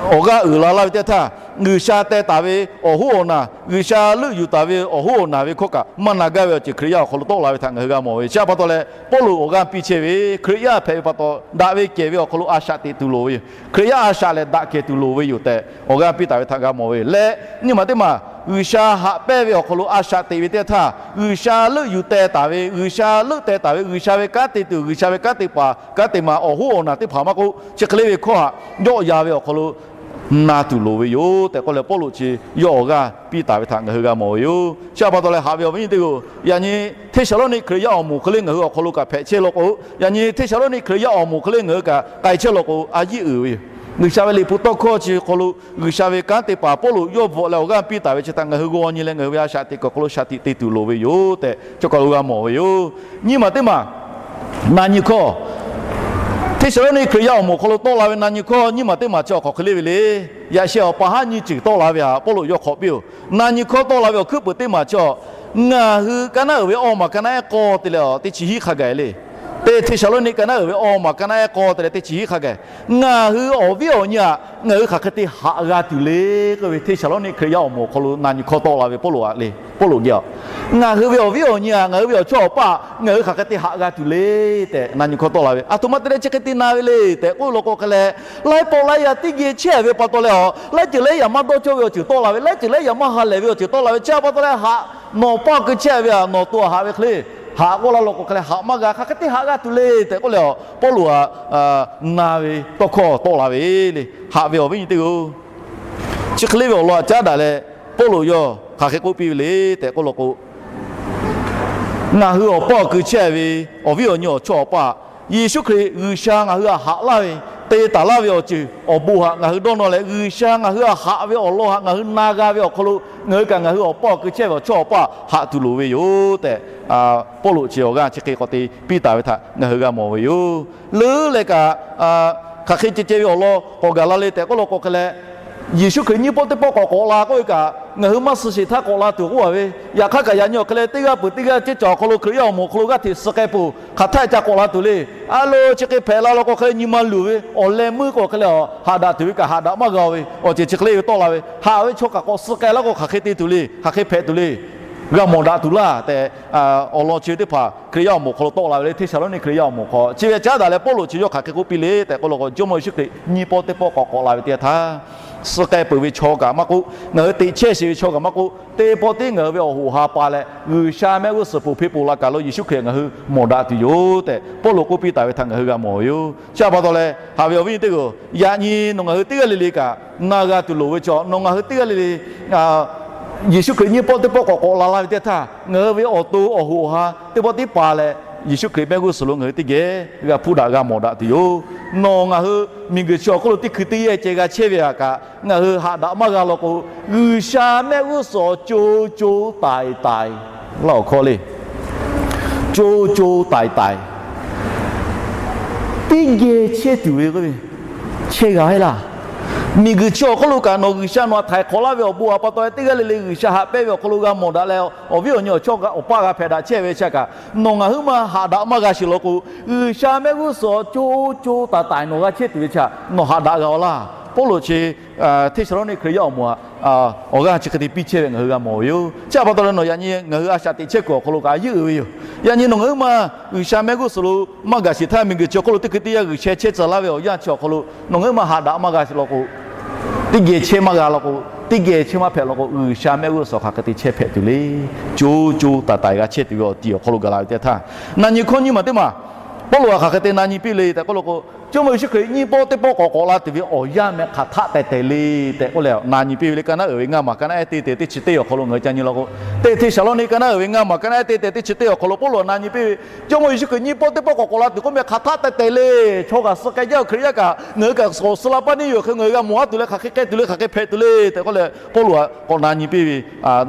awˬ g'aˇ uiˍ la laˇ ve teˇ htaˇ, G'uiˬsha teh taˍ ve awˬ hoˉ awˬ naˬ, G'uiˬsha leuˆ yuˬ taˍ ve awˬ hoˉ awˬ naˬ ve hkawˇ kaꞈ maˇ na gaˇ ve awˬ ceuˬ Hkriꞈ yaˇ awˬ hk'aw lo tawˆ la ve htaꞈ ngaˬ hui g'a mawˬ ve. Chi htaꞈ pa taw leh Pawˇluꞈ awˬ g'aˇ piˇ chehˇ ve, Hkriꞈ yaˇ hpehꞈ ve pa taw daꞈ ve kehˬ ve awˬ hk'aw lo a shaꞈ teꞈ tuˬ loˍ ve yoˬ. Hkriꞈ yaˇ a shaꞈ lehˬ daꞈ kehˬ tuˬ loˍ ve yoˬ tehꞈ awˬ g'aˇ piˇ taˍ ve htaꞈ g'a mawˬ ve leh, nyiˇ maˬ teˇ maˬ G'uiˬsha haꞈ pehnˇ ve awˬ hk'aw lo a shaꞈ teꞈ ve teˇ htaˇ, G'uiˬsha leuˆ yuˬ teh taˍ ve, G'uiˬsha leuˆ teh taˍ ve, G'uiˬsha ve kanˉ te tuˬ, G'uiˬsha ve kanˉ te paˍ kanˉ te maˬ awˬ hoˉ awˬ naˬ teˇ hpaˍ maˇ k'oˆ, chi hk'e le ve hkawˇ htaꞈ yawˆ yan ve awˬ hk'aw lo na tuˬ loˍ ve yoˬ tehꞈ k'oˆ leh, Pawˇluꞈ chi yawˇ awˬ g'aˇ piˇ taˍ ve htaꞈ ngaˬ hui g'a mawˬ ve yoˬ. Chi htaꞈ pa taw leh haꞈ ve awˬ viˉ nyi teˇ hpaˍ-oˬ, yaꞈ nyi Hteˇsaˍlawˇniˆ Hkriꞈ yaˇ awˬ moˍ hk'e le ngaˬ hui awˬ hk'aw lo kaꞈ hpehꞈ chehˇ law k'o, yaꞈ nyi Hteˇsaˍlawˇniˆ Hkriꞈ yaˇ awˬ moˍ hk'e le ngaˬ hui kaꞈ k'ai chehˇ law k'o, a yiˉ uiˍ ve yoˬ. G'uiˬsha ve liꞈ hpu tawˇ hkawˇ chi hk'aw lo G'uiˬsha ve kanˉ te paˍ Pawˇluꞈ yawˇ bvuhꞈ leh awˬ g'aˇ piˇ taˍ ve chi htaꞈ ngaˬ hui g'aw nyi leh ngaˬ hui ve a shaꞈ teꞈ kuiˬ awˬ hk'aw lo shaꞈ tiꞈ te tuˬ loˍ ve yoˬ tehꞈ chaw kaꞈ g'a mawˬ ve yoˬ. Nyiˇ maˬ teˇ maˬ na nyi hkawˇ, Hteˇsaˍlawˇniˆ Hkriꞈ yaˇ awˬ moˍ awˬ hk'aw lo tawˆ la ve na nyi hkawˇ nyiˇ maˬ teˇ maˬ chi awˬ hk'aw hk'e le ve le. Yaꞈ sheh awˬ pa haˉ nyiˇ ceuˬ tawˆ la ve htaꞈ Pawˇluꞈ yawˇ hk'awꞈ piˇ-oˬ. Na nyi hkawˇ tawˆ la ve awˬ hkuiˉ peuˬ teˇ maˬ chi a, ngaˬ hui ka naˉ uiˍ ve awˇ maˬ ka naˉ ehˉ k'aw te leh a teˇ chi hiˉ hk'a gaˬ le. Teˇ Hteˇsaˍlawˇniˆ ka naˉ uiˍ ve awˇ maˬ ka naˉ ehˉ k'aw te leh teˇ chi hiˉ hk'a gaˬ, ngaˬ hui awˬ viˉ awˬ nyi htaꞈ ngaˬ hui hk'aˬ hk'e te haꞈ g'a tuˬ le k'oˆ ve, Hteˇsaˍlawˇniˆ Hkriꞈ yaˇ awˬ moˍ awˬ hk'aw lo na nyi hkawˇ tawˆ la ve Pawˇluꞈ htaꞈ le, Pawˇluꞈ geh a, ngaˬ hui ve awˬ viˉ awˬ nyi htaꞈ, ngaˬ hui ve awˬ chawˇ awˬ paˇ htaꞈ ngaˬ hui hk'aˬ hk'e te haꞈ g'a tuˬ le tehꞈ na nyi hkawˇ tawˆ la ve. Aˬ htoꞈ ma te leh chi hk'e te na ve le tehꞈ k'oˆ law k'o hk'e leh, laiˉ pawˆ laiˉ yaˇ teˇ geh chehˇ ve pa taw leh a, laiˉ ceuˬ laiˉ yaꞈ maˇ dawˇ cawˇ ve awˬ ceuˬ tawˆ la ve, laiˉ ceuˬ laiˉ yaꞈ maˇ ha lehˬ ve awˬ ceuˬ tawˆ la ve. Chi htaꞈ pa taw leh haꞈ, nawˬ paˆ awˬ keu chehˇ ve htaꞈ nawˬ to haꞈ ve hk'e le, haꞈ k'oˆ laˇ law k'o hk'e leh haꞈ maˇ g'a, hk'aˬ hk'e te haꞈ g'a tuˬ le tehꞈ k'oˆ leh a, Pawˇluꞈ htaꞈ na ve tawˇ hkawˇ tawˆ la ve le. Haꞈ ve awˬ viˉ nyi teˇ hpaˍ-oˬ, chi hk'e le ve awˬ lawn htaꞈ caˉ daꞈ leh Pawˇluꞈ yawˇ hk'aˬ hk'e k'oˆ piˇ ve le tehꞈ k'oˆ law k'o, ngaˬ hui awˬ paˆ awˬ keu chehˇ ve awˬ viˉ awˬ nyi awˬ chawˇ awˬ paˇ, Yeˍsuˆ Hkriꞈ G'uiˬsha ngaˬ hui htaꞈ haꞈ laˇ ve, te taˍ laˇ ve awˬ ceuˬ awˬ bon htaꞈ ngaˬ hui dawˇ nawˇ leh, G'uiˬsha ngaˬ hui htaꞈ haꞈ ve awˬ lawn htaꞈ ngaˬ hui na g'a ve awˬ hk'aw lo ngaˬ hui kaꞈ ngaˬ hui awˬ paˆ awˬ keu chehˇ ve awˬ chawˇ awˬ paˇ haꞈ tuˬ loˍ ve yoˬ tehꞈ, Pawˇluꞈ chi awˬ g'aˇ chi hk'e k'awꞈ te piˇ taˍ ve htaꞈ ngaˬ hui g'a mawˬ ve yoˬ. Leuˉ leh kaꞈ, hk'aˬ hk'e ceh ceh ve awˬ lawn k'awꞈ gaˬ la le tehꞈ k'oˆ law k'o hk'e leh, Yeˍsuˆ Hkriꞈ nyiˇ pawˆ teˇ pawˆ k'awꞈ k'awꞈ la k'oˆ ve kaꞈ, ngaˬ hui maˇ suh sheˍ htaˇ k'awꞈ la tuˬ k'oˆ a ve. Yaꞈ hk'aˇ kaꞈ yaꞈ nyi awˬ hk'e leh teˇ g'aˇ peuˬ teˇ g'aˇ ceˇ cawˬ awˬ hk'aw lo Hkriꞈ yaˇ awˬ moˍ awˬ hk'aw lo g'aˇ hteꞈ suh k'ai peuˬ hk'aˬ htaˆ ca k'awꞈ la tuˬ le. A lo chi hk'e hpehꞈ la law k'o hk'e leh nyi ma luˬ ve awˬ leh meuˇ k'o hk'e leh a, haꞈ daꞈ tuˬ ve kaꞈ haꞈ daꞈ maˇ g'a ve awˬ ceuˬ chi hk'e le ve tawˆ la ve. Haꞈ ve chaw kaꞈ k'awꞈ suh k'ai laˇ k'o hk'aˬ hk'e te tuˬ le, hk'aˬ hk'e hpehꞈ tuˬ le, g'a mawˬ daꞈ tuˬ laˇ tehꞈ, awˬ lawn chi teˇ hpaˍ Hkriꞈ yaˇ awˬ moˍ awˬ hk'aw lo tawˆ la ve le. Hteˇsaˍlawˇniˆ Hkriꞈ yaˇ awˬ moˍ hk'aw chi ve caˉ daꞈ leh Pawˇluꞈ chi yawˇ hk'aˬ hk'e k'oˆ piˇ le tehꞈ k'oˆ law k'o, Jawˇmawˇ Yeˍsuˆ Hkriꞈ nyiˇ pawˆ teˇ pawˆ k'awꞈ k'awꞈ la ve teˇ yanˇ htaˇ, suh k'ai peuˬ ve chaw kaꞈ maˇ k'oˆ, ngaˬ hui teꞈ chehˇ sheˍ ve chaw kaꞈ maˇ k'oˆ, teˇ pawˆ tiˉ ngaˬ hui ve awˬ hoꞈ ha pa leh G'uiˬsha mehˆ g'uˇ suhˍ poˬ hpeˇ poˬ la kaꞈ lo Yeˍsuˆ Hkriꞈ ngaˬ hui mawˬ daꞈ tuˬ yoˬ tehꞈ Pawˇluꞈ k'oˆ piˇ taˍ ve htaꞈ ngaˬ hui g'a mawˬ ve yoˬ. Chi htaꞈ pa taw leh haꞈ ve awˬ viˉ nyi teˇ hpaˍ-oˬ, yaꞈ nyi nawˬ ngaˬ hui teˇ g'aˇ le le kaꞈ na g'a tuˬ loˍ ve chaw, nawˬ ngaˬ hui teˇ g'aˇ le le Yeˍsuˆ Hkriꞈ nyiˇ pawˆ teˇ pawˆ k'awꞈ k'awꞈ la la ve teˇ htaˇ, ngaˬ hui ve awˬ to awˬ hoꞈ awˬ ha teˇ pawˆ tiˉ pa leh, Yeˍsuˆ Hkriꞈ mehˆ g'uˇ suhˍ lo ngaˬ hui teˇ geh g'a hpuˇ daꞈ g'a mawˬ daꞈ tuˬ yoˬ. Nawˬ ngaˬ hui miˬguiˬ chi awˬ hk'oˆ lo teˇ hkui teˇ yanˇ ceh g'a chehˇ ve htaꞈ kaꞈ ngaˬ hui haꞈ daꞈ maˇ g'a law k'o, G'uiˬsha mehˆ g'uˇ suhˍ awˬ co co taiˍ taiˍ laˇ awˬ hkawˇ le. Co co taiˍ taiˍ teˇ geh chehˇ tuˬ ve k'o, chehˇ g'a ve laˇ. Miˬguiˬ chi awˬ hk'oˆ lo kaꞈ nawˬ G'uiˬsha nawˬ htaꞈ htaiˍ hk'awꞈ laˇ ve awˬ bon htaꞈ pa taw leh teˇ g'aˇ le le G'uiˬsha haꞈ pehnˇ ve awˬ hk'aw lo g'a mawˬ daꞈ leh, awˬ viˉ awˬ nyi awˬ chawˇ awˬ paˇ g'a hpehꞈ daꞈ chehˇ ve chi kaꞈ, nawˬ ngaˬ hui maˇ haꞈ daꞈ maˇ g'a sheˍ law k'o, G'uiˬsha mehˆ g'uˇ suhˍ awˬ co co taiˍ taiˍ nawˬ g'a chehˇ tuˬ ve chi htaꞈ nawˬ haꞈ daꞈ g'a-oˬ laˇ. Pawˇluꞈ chi Hteˇsaˍlawˇniˆ Hkriꞈ yaˇ awˬ moˍ htaꞈ awˬ g'aˇ chi hk'e te piˇ chehˇ ve ngaˬ hui g'a mawˬ ve yoˬ. Chi htaꞈ pa taw leh nawˬ yaꞈ nyi ngaˬ hui a shaꞈ teꞈ chehˇ kuiˬ awˬ hk'aw lo kaꞈ a yiˉ uiˍ ve yoˬ. Yaꞈ nyi nawˬ ngaˬ hui maˇ G'uiˬsha mehˆ g'uˇ suhˍ lo maˇ gaˬ sheˍ htaˇ, miˬguiˬ chi awˬ hk'oˆ lo teˇ hkui teˇ yanˇ G'uiˬsha chehˇ tcuh laˇ ve awˬ yanˇ chi awˬ hk'aw lo nawˬ ngaˬ hui maˇ haꞈ daꞈ maˇ g'a sheˍ law k'o, teˇ geh chehˇ maˇ g'a law k'o, teˇ geh chehˇ maˇ hpehꞈ law k'o, G'uiˬsha mehˆ g'uˇ suhˍ hk'aˬ hk'e te chehˇ hpehꞈ tuˬ le. Co co taiˍ taiˍ g'a chehˇ tuˬ ve awˬ ti awˬ hk'aw lo gaˬ la ve teˇ htaˇ, na nyi hkawˇ nyiˇ maˬ teˇ maˬ Pawˇluꞈ htaꞈ hk'aˬ hk'e te na nyi piˇ le tehꞈ k'oˆ law k'o, Jawˇmawˇ Yeˍsuˆ Hkriꞈ nyiˇ pawˆ teˇ pawˆ k'awꞈ k'awꞈ la tuˬ ve awˬ yanˇ meh hk'aˬ htaˆ teh teh le tehꞈ k'oˆ leh na nyi piˇ ve le. Ka naˉ uiˍ ve ngaˇ maˬ ka naˉ ehˉ teˇ te teˇ chi teˇ awˬ hk'aw lo ngaˬ hui ca nyi law k'o, teˇ Hteˇsaˍlawˇniˆ ka naˉ uiˍ ve ngaˇ maˬ ka naˉ ehˉ teˇ te teˇ chi teˇ awˬ hk'aw lo Pawˇluꞈ htaꞈ na nyi piˇ ve, Jawˇmawˇ Yeˍsuˆ Hkriꞈ nyiˇ pawˆ teˇ pawˆ k'awꞈ k'awꞈ la tuˬ k'oˆ meh hk'aˬ htaˆ teh teh le. Chaw kaꞈ suh k'ai jaˇ ve Hkriꞈ yaˇ kaꞈ ngaˬ hui kaꞈ k'awꞈ suh la paˇ neˇ yoˬ hk'e ngaˬ hui g'a mawˬ haˉ tuˬ leh hk'aˬ hk'e k'ai tuˬ le, hk'aˬ hk'e hpehꞈ tuˬ le tehꞈ k'oˆ leh Pawˇluꞈ htaꞈ k'awꞈ na nyi piˇ ve,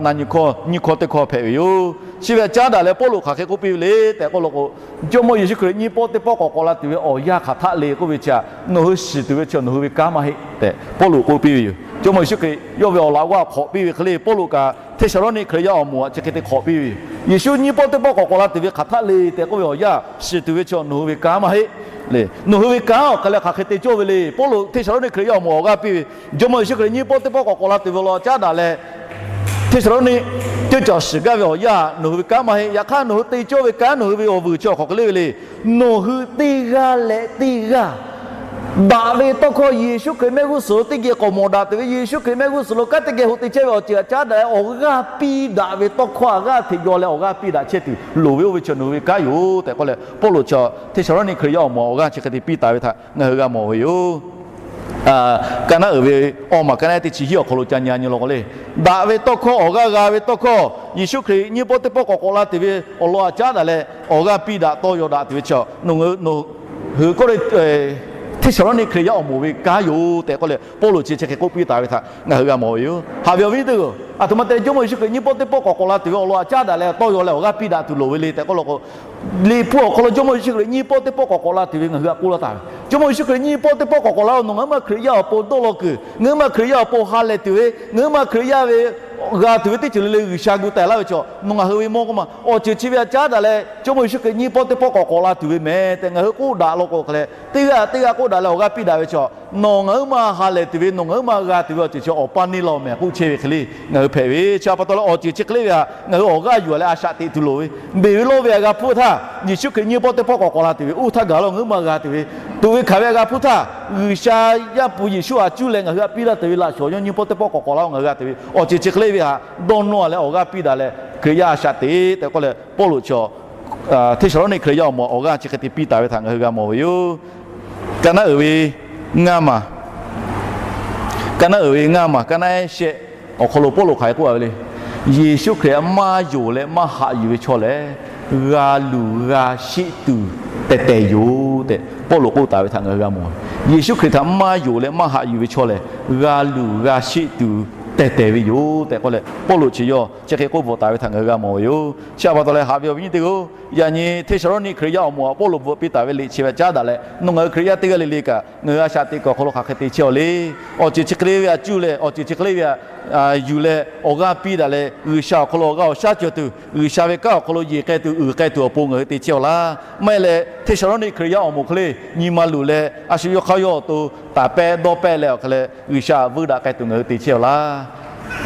na nyi hkawˇ nyiˇ hkawˇ teˇ hkawˇ hpehꞈ ve yoˬ. Chi ve htaꞈ caˉ daꞈ leh Pawˇluꞈ hk'aˬ hk'e k'oˆ piˇ ve le tehꞈ k'oˆ law k'o, Jawˇmawˇ Yeˍsuˆ Hkriꞈ nyiˇ pawˆ teˇ pawˆ k'awꞈ k'awꞈ la tuˬ ve awˬ yanˇ hk'aˬ htaˆ le k'oˆ ve chi htaꞈ nawˬ hui shiˍ tuˬ ve chi nawˬ hui ve kanˉ maˇ heˆ tehꞈ Pawˇluꞈ k'oˆ piˇ ve yoˬ. Jawˇmawˇ Yeˍsuˆ Hkriꞈ yawˇ ve awˬ laꞈ g'awˇ htaꞈ hk'awꞈ piˇ ve hk'e le, Pawˇluꞈ kaꞈ Hteˇsaˍlawˇniˆ Hkriꞈ yaˇ awˬ moˍ htaꞈ chi hk'e te hk'awꞈ piˇ ve yoˬ. Yeˍsuˆ nyiˇ pawˆ teˇ pawˆ k'awꞈ k'awꞈ la tuˬ ve hk'aˬ htaˆ le tehꞈ k'oˆ ve awˬ yanˇ shiˍ tuˬ ve chi nawˬ hui ve kanˉ maˇ heˆ. le. Nawˬ hui ve kanˉ awˬ hk'aˬ leh hk'aˬ hk'e te cawˇ ve le. Pawˇluꞈ Hteˇsaˍlawˇniˆ Hkriꞈ yaˇ awˬ moˍ awˬ g'aˇ piˇ ve, Jawˇmawˇ Yeˍsuˆ Hkriꞈ nyiˇ pawˆ teˇ pawˆ k'awꞈ k'awꞈ la tuˬ ve awˬ lawn caˉ daꞈ leh, Hteˇsaˍlawˇniˆ teˇ cawˬ shiˍ gaˇ ve awˬ yanˇ nawˬ hui ve kanˉ maˇ heˆ. Yaꞈ hk'aˇ nawˬ hui te cawˇ ve kanˉ nawˬ hui ve awˬ vuiˬ chi awˬ hk'aw hk'e le ve le. Nawˬ hui teˇ g'aˇ leh teˇ g'aˇ daꞈ ve tawˇ hkawˇ, Yeˍsuˆ Hkriꞈ mehˆ g'uˇ suhˍ lo teˇ geh k'awꞈ mawˬ daꞈ tuˬ ve, Yeˍsuˆ Hkriꞈ mehˆ g'uˇ suhˍ lo kanˉ teˇ geh ho te chehˇ ve awˬ ceuˬ htaꞈ caˉ daꞈ leh awˬ g'aˇ piˇ daꞈ ve tawˇ hkawˇ htaꞈ g'aˇ hteꞈ jaw leh awˬ g'aˇ piˇ daꞈ chehˇ tuˬ loˍ ve oˇ ve chi nawˬ hui ve kanˉ yoˬ tehꞈ k'oˆ leh, Pawˇluꞈ chi Hteˇsaˍlawˇniˆ Hkriꞈ yaˇ awˬ moˍ awˬ g'aˇ chi hk'e te piˇ taˍ ve htaꞈ ngaˬ hui g'a mawˬ ve yoˬ. Ka naˉ uiˍ ve awˇ maˬ ka naˉ teˇ chi hiˉ awˬ hk'aw lo ca nyi nyi law k'o le, daꞈ ve tawˇ hkawˇ, awˬ g'aˇ g'a ve tawˇ hkawˇ, Yeˍsuˆ Hkriꞈ nyiˇ pawˆ teˇ pawˆ k'awꞈ k'awꞈ la tuˬ ve awˬ lawn htaꞈ caˉ daꞈ leh awˬ g'aˇ piˇ daꞈ tawˇ yaw daꞈ tuˬ ve chi, nawˬ hui k'oˆ le, Hteˇsaˍlawˇniˆ Hkriꞈ yaˇ awˬ moˍ ve kanˉ yoˬ tehꞈ k'oˆ leh, Pawˇluꞈ chi chi hk'e k'oˆ piˇ taˍ ve htaꞈ ngaˬ hui g'a mawˬ ve yoˬ. Haꞈ ve awˬ viˉ nyi teˇ hpaˍ-oˬ, aˬ htoꞈ ma te Jawˇmawˇ Yeˍsuˆ Hkriꞈ nyiˇ pawˆ teˇ pawˆ k'awꞈ k'awꞈ la tuˬ ve awˬ lawn htaꞈ caˉ daꞈ leh tawˇ yaw leh awˬ g'aˇ piˇ daꞈ tuˬ loˍ ve le tehꞈ k'oˆ law k'o, Liꞈ hpu awˬ hk'aw lo Jawˇmawˇ Yeˍsuˆ Hkriꞈ nyiˇ pawˆ teˇ pawˆ k'awꞈ k'awꞈ la tuˬ ve ngaˬ hui htaꞈ k'oˆ laˇ taˍ ve. Jawˇmawˇ Yeˍsuˆ Hkriꞈ nyiˇ pawˆ teˇ pawˆ k'awꞈ k'awꞈ la-o, nawˬ ngaˬ huiˉ ma Hkriꞈ yaˇ awˬ pon dawˇ law kuiˬ, ngaˬ huiˉ ma Hkriꞈ yaˇ awˬ pon ha lehˬ tuˬ ve, ngaˬ huiˉ ma Hkriꞈ yaˇ ve g'a tuˬ ve teˇ ceuˬ le le G'uiˬsha gu taˍ laˇ ve chaw nawˬ ngaˬ hui ve mawˇ k'oˆ ma awˬ ceuˬ chi ve htaꞈ caˉ daꞈ leh Jawˇmawˇ Yeˍsuˆ Hkriꞈ nyiˇ pawˆ teˇ pawˆ k'awꞈ k'awꞈ la tuˬ ve mehˍ tehꞈ ngaˬ hui k'oˆ daꞈ law k'o hk'e leh, teˇ g'aˇ teˇ g'aˇ k'oˆ daꞈ leh awˬ g'aˇ piˇ daꞈ ve chaw, nawˬ ngaˬ huiˉ ma ha lehˬ tuˬ ve, nawˬ ngaˬ huiˉ ma g'a tuˬ ve awˬ ceuˬ chi awˬ paˇ neˇ law mehˍ k'oˆ chehˇ ve hk'e le ngaˬ hui hpehꞈ ve. Chi pa taw leh awˬ ceuˬ chi hk'e le ve htaꞈ ngaˬ hui awˬ g'aˇ yuˬ leh a shaꞈ teꞈ tuˬ loˍ ve, beˬ ve lawˇ ve htaꞈ g'a hpuˇ htaˇ, Yeˍsuˆ Hkriꞈ nyiˇ pawˆ teˇ pawˆ k'awꞈ k'awꞈ la tuˬ ve oˇ htaˇ gaˬ lawˇ ngaˬ huiˉ ma g'a tuˬ ve, tuꞈ ve hkanˍ ve htaꞈ g'a hpuˇ htaˇ, G'uiˬsha Yaˇ hpu Yeˍsuˆ htaꞈ cuˇ leh ngaˬ hui htaꞈ piˇ laˇ tuˬ ve laꞈ shawˍ yawˇ nyiˇ pawˆ teˇ pawˆ k'awꞈ k'awꞈ la-o ngaˬ hui g'a tuˬ ve awˬ ceuˬ chi hk'e le ve htaꞈ dawˇ nawˇ leh awˬ g'aˇ piˇ daꞈ leh Hkriꞈ yaˇ a shaꞈ teꞈ tehꞈ k'oˆ leh Pawˇluꞈ chaw Hteˇsaˍlawˇniˆ Hkriꞈ yaˇ awˬ moˍ awˬ g'aˇ chi hk'e te piˇ taˍ ve htaꞈ ngaˬ hui g'a mawˬ ve yoˬ. Ka naˉ uiˍ ve ngaˇ maˬ, ka naˉ uiˍ ve ngaˇ maˬ ka naˉ shehˆ awˬ hk'aw lo Pawˇluꞈ hk'aˬ hk'e k'oˆ a ve le. Yeˍsuˆ Hkriꞈ maˇ yonˍ leh maˇ haꞈ yuˬ ve chaw lehˬ, g'a luˬ g'a sheˆ tuˬ tehˬ tehˬ yoˬ tehꞈ Pawˇluꞈ k'oˆ taˍ ve htaꞈ ngaˬ hui g'a mawˬ ve. Yeˍsuˆ Hkriꞈ htaꞈ maˇ yonˍ leh maˇ haꞈ yuˬ ve chaw lehˬ, g'a luˬ g'a sheˆ tuˬ tehˬ tehˬ ve yoˬ tehꞈ k'oˆ leh Pawˇluꞈ chi yawˇ chi hk'e k'oˆ bvuhꞈ taˍ ve htaꞈ ngaˬ hui g'a mawˬ ve yoˬ. Chi pa taw leh haꞈ ve awˬ viˉ nyi teˇ hpaˍ-oˬ, yaꞈ nyi Hteˇsaˍlawˇniˆ Hkriꞈ yaˇ awˬ moˍ htaꞈ Pawˇluꞈ bvuhꞈ piˇ taˍ ve liꞈ chi ve htaꞈ caˉ daꞈ leh nawˬ ngaˬ hui Hkriꞈ yaˇ teˇ g'aˇ le le kaꞈ ngaˬ hui a shaꞈ teꞈ kuiˬ awˬ hk'aw lo hk'aˬ hk'e te chehˇ-oˬ le. Awˬ ceuˬ chi hk'e le ve htaꞈ cuˇ leh awˬ ceuˬ chi hk'e le ve htaꞈ yuˬ leh awˬ g'aˇ piˇ daꞈ leh G'uiˬsha awˬ hk'aw lo awˬ g'aˇ awˬ shaˉ cawˬ tuˬ, G'uiˬsha ve kanˉ awˬ hk'aw lo yeˬ k'ai tuˬ uiˍ k'ai tuˬ awˬ pon ngaˬ hui te chehˇ-oˬ laˇ. Maˇ heˆ leh Hteˇsaˍlawˇniˆ Hkriꞈ yaˇ awˬ moˍ hk'e le nyi ma luˬ leh a shu yawˇ hk'aˇ yawˇ awˬ to taˍ pehˆ dawˇ pehˆ leh awˬ hk'e leh G'uiˬsha vuiˇ daꞈ k'ai tuˬ ngaˬ hui te chehˇ-oˬ laˇ.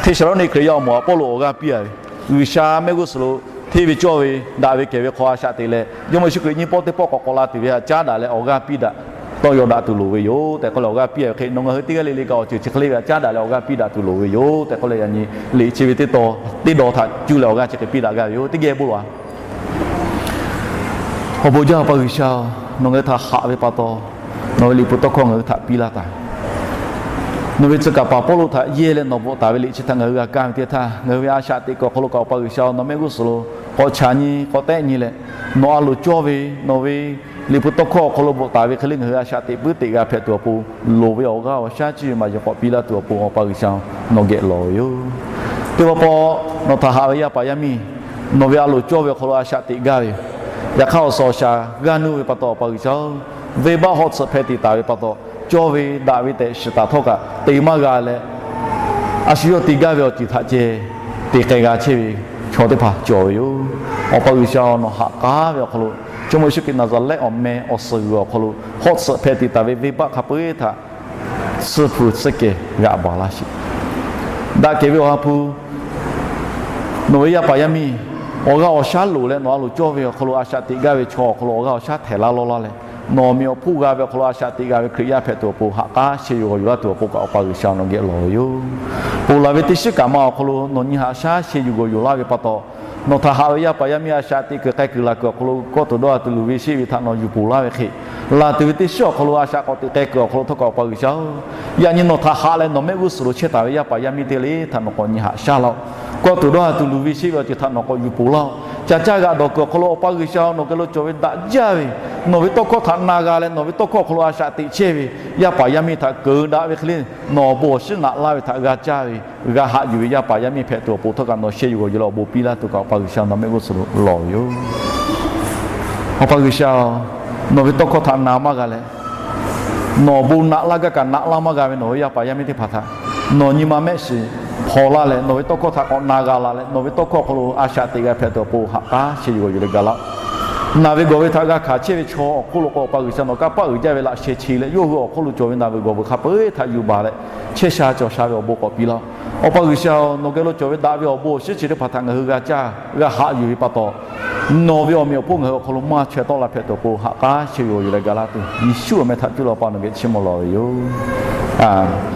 Hteˇsaˍlawˇniˆ Hkriꞈ yaˇ awˬ moˍ htaꞈ Pawˇluꞈ awˬ g'aˇ piˇ a ve, G'uiˬsha mehˆ g'uˇ suhˍ lo hteˇ ve cawˇ ve daꞈ ve kehˬ ve hk'aw a shaꞈ teꞈ leh Jawˇmawˇ Yeˍsuˆ Hkriꞈ nyiˇ pawˆ teˇ pawˆ k'awꞈ k'awꞈ la tuˬ ve htaꞈ caˉ daꞈ leh awˬ g'aˇ piˇ daꞈ tawˇ yaw daꞈ tuˬ loˍ ve yoˬ tehꞈ k'oˆ leh awˬ g'aˇ piˇ a ve hk'e, nawˬ ngaˬ hui teˇ g'aˇ le le kaꞈ awˬ ceuˬ chi hk'e le ve htaꞈ caˉ daꞈ leh awˬ g'aˇ piˇ daꞈ tuˬ loˍ ve yoˬ tehꞈ k'oˆ leh yaꞈ nyi liꞈ chi ve teˇ taw teˇ daw htaꞈ cuˇ leh awˬ g'aˇ chi hk'e piˇ daꞈ gaˇ ve yoˬ. Teˇ geh bon lawˬ-a. Awˬ bon jaˇ Awˬ pa G'uiˬsha-oˬ, nawˬ ngaˬ hui htaꞈ haꞈ ve pa taw, nawˬ ve liꞈ hpu tawˇ hkawˇ ngaˬ hui htaꞈ piˇ laˇ taˍ. Nawˬ ve tcuh kaˍ paˍ Pawˇluꞈ htaꞈ yehˇ leh nawˬ bvuhꞈ taˍ ve liꞈ chi htaꞈ ngaˬ hui g'a kaˇ ve teˇ htaˇ, ngaˬ hui ve a shaꞈ teꞈ kuiˬ awˬ hk'aw lo kaꞈ Awˬ pa G'uiˬsha-oˬ, nawˬ mehˆ g'uˇ suhˍ lo k'awꞈ chaꞈ nyi k'awꞈ tehˆ nyi leh, nawˬ a loˍ cawˇ ve nawˬ ve liꞈ hpu tawˇ hkawˇ awˬ hk'aw lo bvuhꞈ taˍ ve hk'e le ngaˬ hui a shaꞈ teꞈ puiˉ teꞈ g'a hpehꞈ tuˬ awˬ pon, loˍ ve awˬ g'aˇ awˬ shaˉ cuˇ yiˍ maˍ yiˍ k'awꞈ piˇ laˇ tuˬ awˬ pon Awˬ pa G'uiˬsha nawˬ geh lawˬ ve yoˬ. Teˇ pawˆ pawˆ nawˬ htaꞈ haꞈ ve yaˇ paˍ yaˇ miˇ nawˬ ve a loˍ cawˇ ve awˬ hk'aw lo a shaꞈ teꞈ gaˇ ve yoˬ. Yaꞈ hk'aˇ awˬ suhˍ awˬ shaˍ g'aˇ nuˇ ve pa taw Awˬ pa G'uiˬsha-oˬ, venˇbaˆ hawˉ tsuhꞈ hpehˇ te taˍ ve pa taw, cawˇ ve daꞈ ve tehꞈ shiˍ taˍ htawˇ kaꞈ te maˇ g'a leh, a shu yawˇ te gaˇ ve awˬ ceuˬ htaꞈ ceh te k'ai g'a chehˇ ve chaw teˇ hpaˍ cawˬ ve yoˬ. Awˬ pa G'uiˬsha-oˬ, nawˬ haꞈ k'aˉ ve awˬ hk'aw lo Jawˇmawˇ Yeˍsuˆ Hkriꞈ Naˍzaˍrehˆ awˬ meh awˬ suhˍ g'uiˬ awˬ hk'aw lo hawˉ tsuhꞈ hpehˇ te taˍ ve venˇbaˆ hk'a peu-eˬ htaꞈ tsuhˇ hpu tsuhˇ kehˬ g'aꞈ baˬ laˇ sheˍ. Daꞈ kehˬ ve Awˬ ha hpu, nawˬ ve yaˇ paˍ yaˇ miˇ awˬ g'aˇ awˬ shaˉ loˍ leh nawˬ a loˍ cawˇ ve awˬ hk'aw lo a shaꞈ teꞈ gaˇ ve chaw awˬ hk'aw lo awˬ g'aˇ awˬ shaˉ htehˍ laˇ lawˇ laˇ leh, nawˬ miˬ awˬ hpoˇ g'a ve awˬ hk'aw lo a shaꞈ teꞈ g'a ve Hkriꞈ yaˇ hpehꞈ tuˬ awˬ pon haꞈ k'aˉ sheh yuˬ g'awˬ yuˬ laˇ tuˬ awˬ pon kaꞈ Awˬ pa G'uiˬsha nawˬ geh lawˬ ve yoˬ. Ponˬ laˬ ve teˇ shiˉ kaꞈ ma awˬ hk'aw lo nawˬ nyi haꞈ shaˉ sheh yuˬ g'awˬ yuˬ laˇ ve pa taw, nawˬ htaꞈ haꞈ ve yaˇ paˍ yaˇ miˇ a shaꞈ teꞈ kuiˬ k'ai kuiˬ laˬ kuiˬ awˬ hk'aw lo kawˇ tuˬ dawˇ ha tuˬ luˬ ve sheˆ ve htaꞈ nawˬ yuˬ ponˬ laˇ ve hk'e, laˬ tuˬ ve teˇ shiˉ awˬ hk'aw lo a shaꞈ k'awꞈ teꞈ k'ai kuiˬ awˬ hk'aw lo htawˇ kaꞈ Awˬ pa G'uiˬsha-oˬ, yaꞈ nyi nawˬ htaꞈ haꞈ leh nawˬ mehˆ g'uˇ suhˍ lo chehˇ taˍ ve yaˇ paˍ yaˇ miˇ teˇ g'aˇ le htaꞈ nawˬ k'awꞈ nyi haꞈ shaˉ laˇ-oˆ. Kawˇ tuˬ dawˇ ha tuˬ luˬ ve sheˆ ve awˬ ceuˬ htaꞈ nawˬ k'awꞈ yuˬ ponˬ laˇ-oˆ. Ca caˇ g'aꞈ dawˬ kuiˬ awˬ hk'aw lo Awˬ pa G'uiˬsha nawˬ geh lo cawˬ ve daꞈ jaˇ ve, nawˬ ve tawˇ hkawˇ htaꞈ na g'a leh nawˬ ve tawˇ hkawˇ awˬ hk'aw lo a shaꞈ teꞈ chehˇ ve yaˇ paˍ yaˇ miˇ htaꞈ keunˍ daꞈ ve hk'e le, nawˬ awˬ bon awˬ shiˉ naꞈ laˇ ve htaꞈ g'a caˇ ve, g'a haꞈ yuˬ ve yaˇ paˍ yaˇ miˇ hpehꞈ tuˬ awˬ pon htawˇ kaꞈ nawˬ sheh yuˬ g'awˬ yuˬ leh awˬ bon piˇ laˇ tuˬ kaꞈ Awˬ pa G'uiˬsha nawˬ mehˆ g'uˇ suhˍ lo lawˬ ve yoˬ. Awˬ pa G'uiˬsha-oˬ, nawˬ ve tawˇ hkawˇ htaꞈ na maˇ g'a leh, nawˬ awˬ bon naꞈ laˇ gaˇ kaꞈ naꞈ laˇ maˇ g'a ve nawˬ ve yaˇ paˍ yaˇ miˇ teˇ hpaˍ htaꞈ nawˬ nyi ma mehˆ shiˍ hpaw laˇ leh, nawˬ ve tawˇ hkawˇ htaꞈ k'awꞈ na g'a la leh, nawˬ ve tawˇ hkawˇ awˬ hk'aw lo a shaꞈ teꞈ g'a hpehꞈ tuˬ awˬ pon haꞈ k'aˉ sheh yuˬ g'awˬ yuˬ leh ga laˇ-oˆ. Naˬ ve gawˬ ve htaꞈ g'a hkanˍ chehˇ ve chaw awˬ hk'oˆ lo k'o, Awˬ pa G'uiˬsha nawˬ kanˇ paˆ uiˍ jaˇ ve laꞈ sheh chi leh, yawˇ hui awˬ hk'oˆ lo cawˬ ve naˬ ve gawˬ ve hk'a peu-eˬ htaꞈ yuˬ baˬ leh, chehˇ sha cawˬ sha ve awˬ bon k'awꞈ piˇ laˇ-oˆ. Awˬ pa G'uiˬsha-oˬ, nawˬ geh lo cawˬ ve daꞈ ve awˬ bon awˬ shinˉ chi teˇ hpaˍ htaꞈ ngaˬ hui g'a caˇ g'a haꞈ yuˬ ve pa taw, nawˬ ve awˬ meꞈ awˬ hponˇ ngaˬ hui awˬ hk'aw lo maˇ chaweh tawˆ la hpehꞈ tuˬ awˬ pon, ha k'aˉ chehˇ ve awˬ yuˬ leh ga laˇ tuˬ, Yeˍsuˆ awˬ meh htaꞈ cuˇ leh Awˬ pa nawˬ geh chiˇ mvuh lawˬ ve yoˬ.